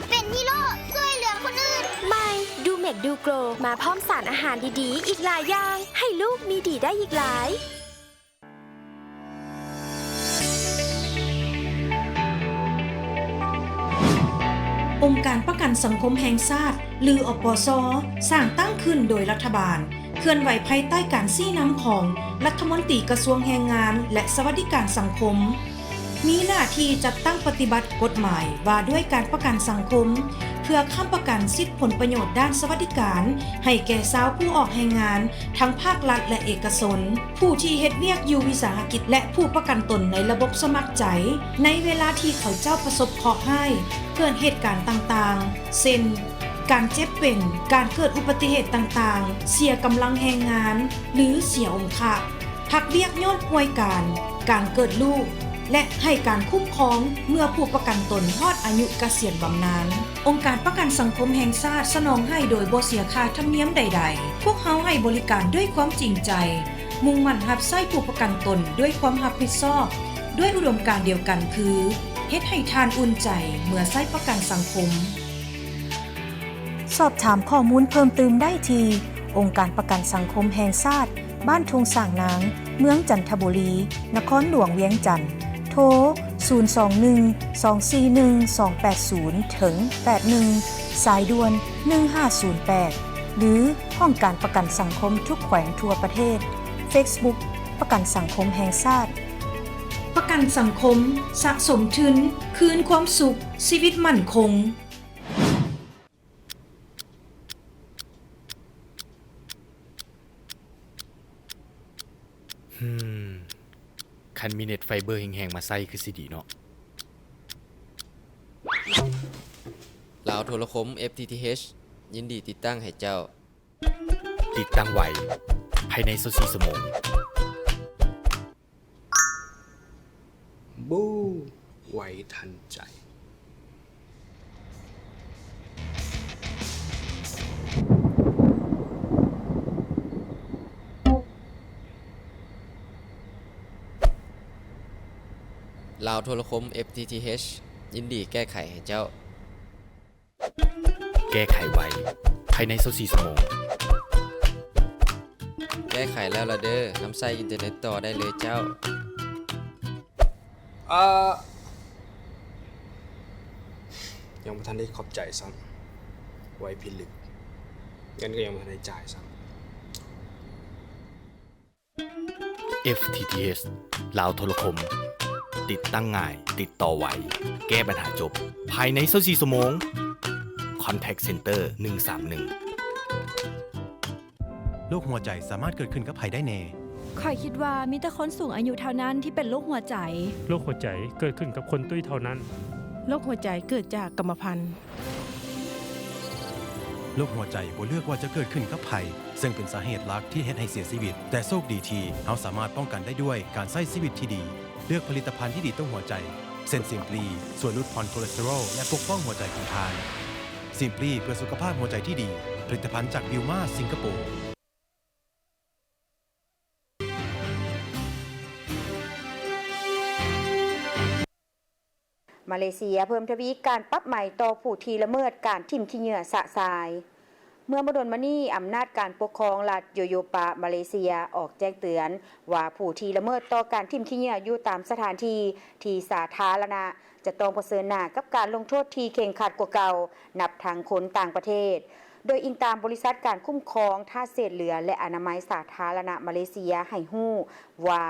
ເປັນຮີໂຣ ຊ່ວຍເຫຼືອຄົນອື່ນ. ໃໝ່ ດູເມັກດູໂກຣ ມາພ້ອມສານອາຫານດີໆອີກຫຼາຍຢ່າງ. ໃຫ້ລູກມີດີໄດ້ອີກຫຼາຍ. ອົງການປະກັນສັງຄົມແຫ່ງຊາດ ຫຼື ອປສ ສ້າງຕັ້ງຂຶ້ນໂດຍລັດຖະບານ, ເຄື່ອນໄຫວພາຍໃຕ້ການຊີ້ນຳຂອງລັດຖະມົນຕີກະຊວງແຮງງານ ແລະ ສະຫວັດດີການສັງຄົມ, ມີໜ້າທີ່ຈັດຕັ້ງປະຕິບັດກົດໝາຍວ່າດ້ວຍການປະກັນສັງຄົມ ເພື່ອຄ້ຳປະກັນສິດຜົນປະໂຫຍດດ້ານສະຫວັດດີການໃຫ້ແກ່ຊາວຜູ້ອອກແຮງງານ ທັງພາກລັດ ແລະ ເອກະຊົນ, ຜູ້ທີ່ເຮັດວຽກຢູ່ວິສາຫະກິດ ແລະ ຜູ້ປະກັນຕົນໃນລະບົບສະໝັກໃຈ ໃນເວລາທີ່ເຂົາເຈົ້າປະສົບເຄາະຮ້າຍ, ເກີດເຫດການຕ່າງໆ ເຊັ່ນ ການເຈັບເປັນ, ການເກີດອຸບັດຕິເຫດຕ່າງໆ, ເສຍກຳລັງແຮງງານ ຫຼື ເສຍອົງຄະ, ພັກວຽກຍ້ອນປ່ວຍການ, ການເກີດລູກ ແລະ ໃຫ້ການຄຸ້ມຄອງເມື່ອຜູ້ປະກັນຕົນຮອດອາຍຸກະສຽນບຳນານ. ອົງການປະກັນສັງຄົມແຫ່ງຊາດສະໜອງໃຫ້ໂດຍບໍ່ເສຍຄ່າທຳນຽມໃດໆ. ພວກເຮົາໃຫ້ບໍລິການດ້ວຍຄວາມຈິງໃຈ, ມຸ່ງໝັ້ນຮັບໃຊ້ຜູ້ປະກັນຕົນດ້ວຍຄວາມຮັບຜິດຊອບ, ດ້ວຍອຸດົມການດຽວກັນຄື ເຮັດໃຫ້ທ່ານອຸ່ນໃຈເມື່ອໃຊ້ປະກັນສັງຄົມ. ສອບຖາມຂໍ້ມູນເພີ່ມຕື່ມໄດ້ທີ່ ອົງການປະກັນສັງຄົມແຫ່ງຊາດ ບ້ານທົ່ງຊ້າງນາງ, ເມືອງຈັນທະບູລີ, ນະຄອນຫຼວງວຽງຈັນ, ໂທ ສູນສອງໜຶ່ງ ສອງສີ່ໜຶ່ງ ສອງແປດສູນ ເຖິງ ແປດໜຶ່ງ ສາຍດ່ວນ ໜຶ່ງຫ້າສູນແປດ ຫຼື ຫ້ອງການປະກັນສັງຄົມທຸກແຂວງທົ່ວປະເທດ. Facebook ປະກັນສັງຄົມແຫ່ງຊາດ. ປະກັນສັງຄົມ ສະສົມທຶນ ຄືນຄວາມສຸກ ຊີວິດໝັ້ນຄົງ. ຮຶມ ຄັນມີເນັດໄຟເບີແຮງໆມາໃຊ້ຄືຊິດີເນາະ. ລາວໂທລະຄົມ ເອັຟທີທີເອັຈ ຍິນດີຕິດຕັ້ງໃຫ້ເຈົ້າ. ຕິດຕັ້ງໄວ ພາຍໃນຊາວສີ່ຊົ່ວໂມງ. ບູ ໄວທັນໃຈ. ລາວໂທລະຄົມ ເອັຟທີທີເອັຈ ຍິນດີແກ້ໄຂໃຫ້ເຈົ້າ. ແກ້ໄຂໄວ ພາຍໃນຊາວສີ່ຊົ່ວໂມງ. ແກ້ໄຂແລ້ວລະເດີ ນຳໃຊ້ອິນເຕີເນັດຕໍ່ໄດ້ເລີຍເຈົ້າ. ເອີ ຍັງບໍ່ທັນໄດ້ຂອບໃຈຊ້ຳ ໄວພິລຶກ ເງິນກໍຍັງບໍ່ທັນໄດ້ຈ່າຍຊ້ຳ. ເອັຟທີທີເອັຈ ລາວໂທລະຄົມ ຕິດຕັ້ງງ່າຍ ຕິດຕໍ່ໄວ ແກ້ບັນຫາຈົບ ພາຍໃນຊາວສີ່ຊົ່ວໂມງ. Contact Center ໜຶ່ງສາມໜຶ່ງ. ໂລກຫົວໃຈສາມາດເກີດຂຶ້ນກັບໃຜໄດ້ແດ່? ຂ້ອຍຄິດວ່າມີແຕ່ຄົນສູງອາຍຸເທົ່ານັ້ນທີ່ເປັນໂລກຫົວໃຈ. ໂລກຫົວໃຈເກີດຂຶ້ນກັບຄົນຕຸ້ຍເທົ່ານັ້ນ. ໂລກຫົວໃຈເກີດຈາກກຳມະພັນ. ໂລກຫົວໃຈບໍ່ເລືອກວ່າຈະເກີດຂຶ້ນກັບໃຜ, ເຊິ່ງເປັນສາເຫດຫຼັກທີ່ເຮັດໃຫ້ເສຍຊີວິດ. ແຕ່ໂຊກດີທີ່ເຮົາສາມາດປ້ອງກັນໄດ້ດ້ວຍການໃຊ້ຊີວິດທີ່ດີ, ເລືອກຜະລິດຕະພັນທີ່ດີຕໍ່ຫົວໃຈ, ເຊັ່ນ Simply ຊ່ວຍຫຼຸດຜ່ອນຄໍເລສເຕີຣອລ ແລະ ປົກປ້ອງຫົວໃຈຂອງທ່ານ. Simply ເພື່ອສຸຂະພາບຫົວໃຈທີ່ດີ, ຜະລິດຕະພັນຈາກ Wilmar ສິງກະໂປ. ມາເລເຊຍເພີ່ມທະວີການປັບໃໝຕໍ່ຜູ້ທີ່ລະເມີດການຖິ້ມຂີ້ເຫຍື້ອຊະຊາຍ. ເມື່ອບໍ່ດົນມານີ້, ອຳນາດການປົກຄອງລັດໂຍໂຍປາມາເລເຊຍອອກແຈ້ງເຕືອນວ່າ ຜູ້ທີ່ລະເມີດຕໍ່ການຖິ້ມຂີ້ເຫຍື້ອຢູ່ຕາມສະຖານທີ່ທີ່ສາທາລະນະ ຈະຕ້ອງປະເຊີນໜ້າກັບການລົງໂທດທີ່ເຄັ່ງຄັດກວ່າເກົ່າ, ນັບທັງຄົນຕ່າງປະເທດ. ໂດຍອີງຕາມບໍລິສັດການຄຸ້ມຄອງທາດເສດເຫຼືອ ແລະ ອະນາໄມສາທາລະນະມາເລເຊຍໃຫ້ຮູ້ວ່າ,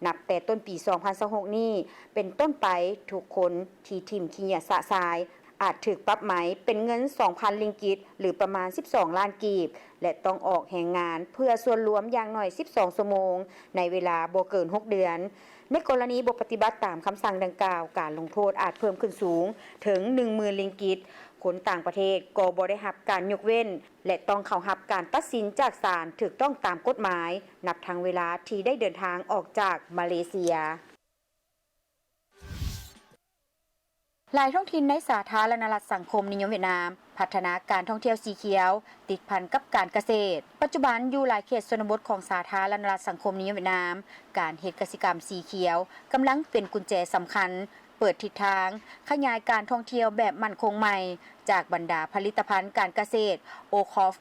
ນັບແຕ່ຕົ້ນປີສອງພັນຊາວຫົກນີ້ເປັນຕົ້ນໄປ, ທຸກຄົນທີ່ຖິ້ມຂີ້ເຫຍື້ອຊະຊາຍ ອາດຖືກປັບໃໝເປັນເງິນສອງພັນລິງກິດ ຫຼື ປະມານສິບສອງລ້ານກີບ ແລະ ຕ້ອງອອກແຮງງານເພື່ອສ່ວນລວມຢ່າງໜ້ອຍສິບສອງຊົ່ວໂມງ ໃນເວລາບໍ່ເກີນຫົກເດືອນ. ໃນກໍລະນີບໍ່ປະຕິບັດຕາມຄຳສັ່ງດັ່ງກ່າວ, ການລົງໂທດອາດເພີ່ມຂຶ້ນສູງເຖິງໜຶ່ງໝື່ນລິງກິດ. ຄົນຕ່າງປະເທດກໍບໍ່ໄດ້ຮັບການຍົກເວັ້ນ ແລະ ຕ້ອງເຂົ້າຮັບການຕັດສິນຈາກສານຖືກຕ້ອງຕາມກົດໝາຍ, ນັບທັງເວລາທີ່ໄດ້ເດີນທາງອອກຈາກມາເລເຊຍ. ຫຼາຍທ້ອງຖິ່ນໃນສາທາລະນະລັດສັງຄົມນິຍົມຫວຽດນາມ ພັດທະນາການທ່ອງທ່ຽວສີຂຽວ ຕິດພັນກັບການກະເສດ. ປັດຈຸບັນ, ຢູ່ຫຼາຍເຂດຊົນນະບົດຂອງສາທາລະນະລັດສັງຄົມນິຍົມຫວຽດນາມ, ການເຮັດກະສິກຳສີຂຽວກຳລັງເປັນກຸນແຈສຳຄັນ ເປີດທິດທາງຂະຫຍາຍການທ່ອງທ່ຽວແບບໝັ້ນຄົງໃໝ່, ຈາກບັນດາຜະລິດຕະພັນການກະເສດ ໂອຄອຟ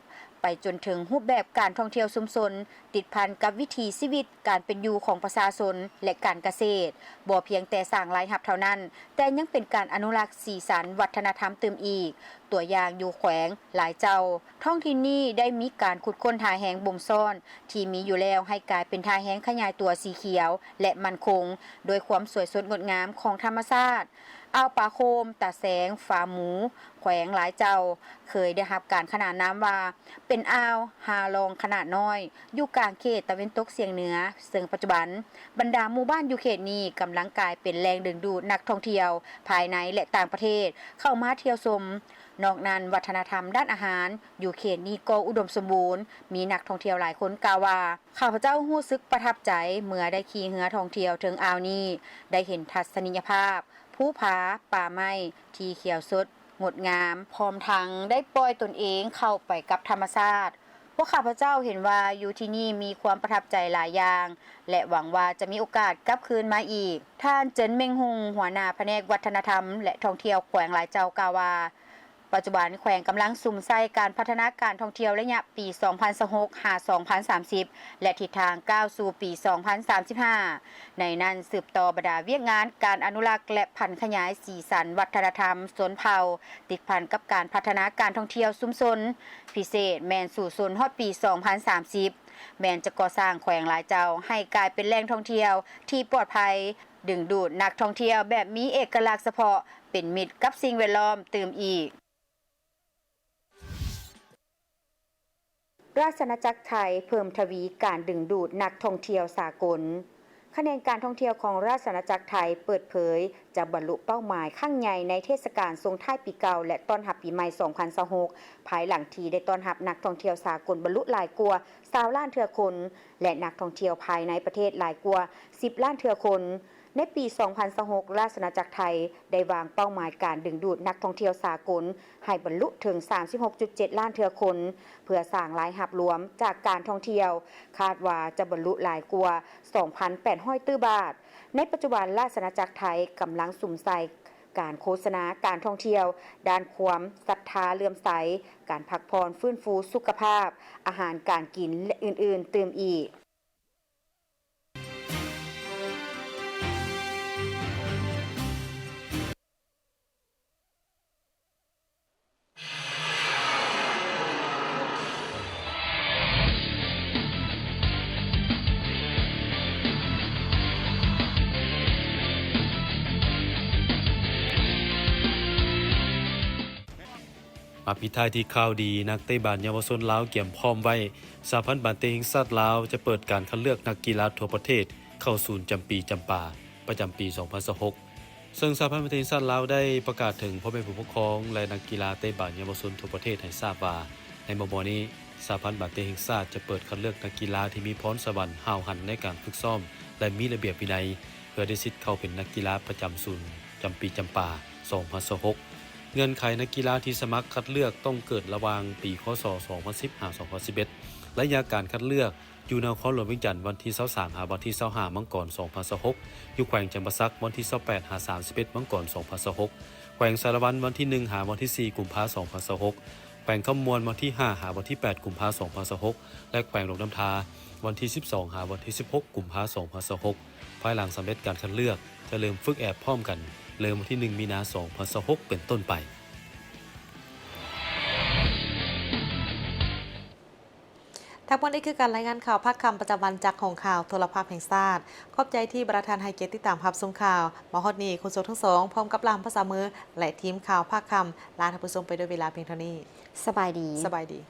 ໄປຈົນເຖິງຮູບແບບການທ່ອງທ່ຽວຊຸມຊົນ ຕິດພັນກັບວິຖີຊີວິດການເປັນຢູ່ຂອງປະຊາຊົນ ແລະ ການກະເສດ, ບໍ່ພຽງແຕ່ສ້າງລາຍຮັບເທົ່ານັ້ນ, ແຕ່ຍັງເປັນການອະນຸລັກສີສັນວັດທະນະທຳຕື່ມອີກ. ຕົວຢ່າງຢູ່ແຂວງຫຼາຍເຈົ້າ, ທ້ອງຖິ່ນນີ້ໄດ້ມີການຂຸດຄົ້ນທ່າແຮງບົ່ມຊ້ອນທີ່ມີຢູ່ແລ້ວໃຫ້ກາຍເປັນທ່າແຮງຂະຫຍາຍຕົວສີຂຽວ ແລະ ໝັ້ນຄົງ ໂດຍຄວາມສວຍສົດງົດງາມຂອງທຳມະຊາດ. ອ່າວປາໂຄມ, ຕາແສງ, ຟາໝູ, ແຂວງຫຼາຍເຈົ້າເຄີຍໄດ້ຮັບການຂະໜານນາມວ່າເປັນອ່າວຮາລອງຂະໜາດນ້ອຍ ຢູ່ກາງເຂດຕາເວັນຕົກສຽງເໜືອ, ເຊິ່ງປັດຈຸບັນບັນດາໝູ່ບ້ານຢູ່ເຂດນີ້ກຳລັງກາຍເປັນແຫຼ່ງດຶງດູດນັກທ່ອງທ່ຽວພາຍໃນ ແລະ ຕ່າງປະເທດເຂົ້າມາທ່ຽວຊົມ. ນອກນັ້ນ, ວັດທະນະທຳດ້ານອາຫານຢູ່ເຂດນີ້ກໍອຸດົມສົມບູນ, ມີນັກທ່ອງທ່ຽວຫຼາຍຄົນກ່າວວ່າ, ຂ້າພະເຈົ້າຮູ້ສຶກປະທັບໃຈເມື່ອໄດ້ຂີ່ເຮືອທ່ອງທ່ຽວເທິງອ່າວນີ້, ໄດ້ເຫັນທັດສະນີຍະພາບ, ພູຜາ, ປ່າໄມ້ທີ່ຂຽວສົດ ງົດງາມ, ພ້ອມທັງໄດ້ປ່ອຍຕົນເອງເຂົ້າໄປກັບທຳມະຊາດ. ພວກຂ້າພະເຈົ້າເຫັນວ່າຢູ່ທີ່ນີ້ມີຄວາມປະທັບໃຈຫຼາຍຢ່າງ ແລະ ຫວັງວ່າຈະມີໂອກາດກັບຄືນມາອີກ. ທ່ານ ເຈິນ ເມັງຮຸງ, ຫົວໜ້າພະແນກວັດທະນະທຳ ແລະ ທ່ອງທ່ຽວແຂວງຫຼາຍເຈົ້າ ກ່າວວ່າ, ປັດຈຸບັນແຂວງກຳລັງສຸມໃສ່ການພັດທະນາການທ່ອງທ່ຽວໄລຍະປີສອງພັນຊາວຫົກ ຫາ ສອງພັນສາມສິບ ແລະ ທິດທາງກ້າວສູ່ປີສອງພັນສາມສິບຫ້າ ໃນນັ້ນສືບຕໍ່ບັນດາວຽກງານການອະນຸລັກ ແລະ ຜັນຂະຫຍາຍສີສັນວັດທະນະທຳຊົນເຜົ່າ ຕິດພັນກັບການພັດທະນາການທ່ອງທ່ຽວຊຸມຊົນ, ພິເສດແມ່ນສູ້ຊົນຮອດປີສອງພັນສາມສິບ ແມ່ນຈະກໍ່ສ້າງແຂວງຫຼາຍເຈົ້າໃຫ້ກາຍເປັນແຫຼ່ງທ່ອງທ່ຽວທີ່ປອດໄພ, ດຶງດູດນັກທ່ອງທ່ຽວແບບມີເອກະລັກສະເພາະ, ເປັນມິດກັບສິ່ງແວດລ້ອມຕື່ມອີກ. ລາຊະອານາຈັກໄທເພີ່ມທະວີການດຶງດູດນັກທ່ອງທ່ຽວສາກົນ. ຂະແໜງການທ່ອງທ່ຽວຂອງລາຊະອານາຈັກໄທເປີດເຜີຍ ຈະບັນລຸເປົ້າໝາຍຄັ້ງໃຫຍ່ໃນເທດສະການສົ່ງທ້າຍປີເກົ່າ ແລະ ຕ້ອນຮັບປີໃໝ່ສອງພັນຊາວຫົກ ພາຍຫຼັງທີ່ໄດ້ຕ້ອນຮັບນັກທ່ອງທ່ຽວສາກົນບັນລຸຫຼາຍກວ່າຊາວລ້ານເທື່ອຄົນ ແລະ ນັກທ່ອງທ່ຽວພາຍໃນປະເທດຫຼາຍກວ່າສິບລ້ານເທື່ອຄົນ. ໃນປີສອງພັນຊາວຫົກ ລາຊະອານາຈັກໄທໄດ້ວາງເປົ້າໝາຍການດຶງດູດນັກທ່ອງທ່ຽວສາກົນໃຫ້ບັນລຸເຖິງສາມສິບຫົກຈຸດເຈັດລ້ານເທື່ອຄົນ ເພື່ອສ້າງລາຍຮັບລວມຈາກການທ່ອງທ່ຽວ ຄາດວ່າຈະບັນລຸຫຼາຍກວ່າສອງພັນແປດຮ້ອຍຕື້ບາດ. ໃນປັດຈຸບັນ ລາຊະອານາຈັກໄທກຳລັງສຸມໃສ່ການໂຄສະນາການທ່ອງທ່ຽວ ດ້ານຄວາມສັດທາເຫຼື້ອມໃສ, ການພັກຜ່ອນ, ຟື້ນຟູສຸຂະພາບ, ອາຫານການກິນ ແລະ ອື່ນໆຕື່ມອີກ. ມາປິດທ້າຍທີ່ຂ່າວດີ, ນັກເຕະບານເຍົາວະຊົນລາວກຽມພ້ອມໄວ້, ສະຫະພັນບານເຕະແຫ່ງຊາດລາວຈະເປີດການຄັດເລືອກນັກກິລາທົ່ວປະເທດເຂົ້າສູນຈຳປີຈຳປາ ປະຈຳປີສອງພັນຊາວຫົກ ເຊິ່ງສະຫະພັນບານເຕະແຫ່ງຊາດລາວໄດ້ປະກາດເຖິງພໍ່ແມ່ຜູ້ປົກຄອງ ແລະ ນັກກິລາເຕະບານເຍົາວະຊົນທົ່ວປະເທດໃຫ້ຊາບວ່າ ໃນມໍ່ໆນີ້ ສະຫະພັນບານເຕະແຫ່ງຊາດຈະເປີດຄັດເລືອກນັກກິລາທີ່ມີພອນສະຫວັນ, ຫ້າວຫັນໃນການຝຶກຊ້ອມ ແລະ ມີລະບຽບວິໄນ ເພື່ອໄດ້ສິດເຂົ້າເປັນນັກກິລາປະຈຳສູນຈຳປີຈຳປາ ສອງພັນຊາວຫົກ. ເງື່ອນໄຂນັກກິລາທີ່ສະໝັກຄັດເລືອກຕ້ອງເກີດລະຫວ່າງປີ ຄ.ສ. ສອງພັນສິບ ຫາ ສອງພັນສິບເອັດ. ໄລຍະການຄັດເລືອກ ຢູ່ນະຄອນຫຼວງວຽງຈັນ ວັນທີຊາວສາມ ຫາ ວັນທີຊາວຫ້າ ມັງກອນ ສອງພັນຊາວຫົກ, ຢູ່ແຂວງຈຳປາສັກ ວັນທີຊາວແປດ ຫາ ສາມສິບເອັດ ມັງກອນ ສອງພັນຊາວຫົກ, ແຂວງສາລະວັນ ວັນທີໜຶ່ງ ຫາ ວັນທີສີ່ ກຸມພາ ສອງພັນຊາວຫົກ, ແຂວງຄຳມ່ວນ ວັນທີຫ້າ ຫາ ວັນທີແປດ ກຸມພາ ສອງພັນຊາວຫົກ ແລະ ແຂວງຫຼວງນ້ຳທາ ວັນທີສິບສອງ ຫາ ວັນທີສິບຫົກ ກຸມພາ ສອງພັນຊາວຫົກ. ພາຍຫຼັງສຳເລັດການຄັດເລືອກ ຈະເລີ່ມຝຶກແອບພ້ອມກັນ ເລີ່ມວັນທີໜຶ່ງ ມີນາ ສອງພັນຊາວຫົກ ເປັນຕົ້ນໄປ. ທັງໝົດນີ້ຄືການລາຍງານຂ່າວພາກຄ່ຳປະຈຳວັນຈາກຫ້ອງຂ່າວໂທລະພາບແຫ່ງຊາດ. ຂອບໃຈທີ່ບັນດາທ່ານໃຫ້ກຽດຕິດຕາມຮັບຊົມຂ່າວ. ມາຮອດນີ້ ໂຄສົກທັງສອງ ພ້ອມກັບລ່າມພາສາມື ແລະ ທີມຂ່າວພາກຄ່ຳ ລາທ່ານຜູ້ຊົມໄປດ້ວຍເວລາພຽງເທົ່ານີ້. ສະບາຍດີ. ສະບາຍດີ.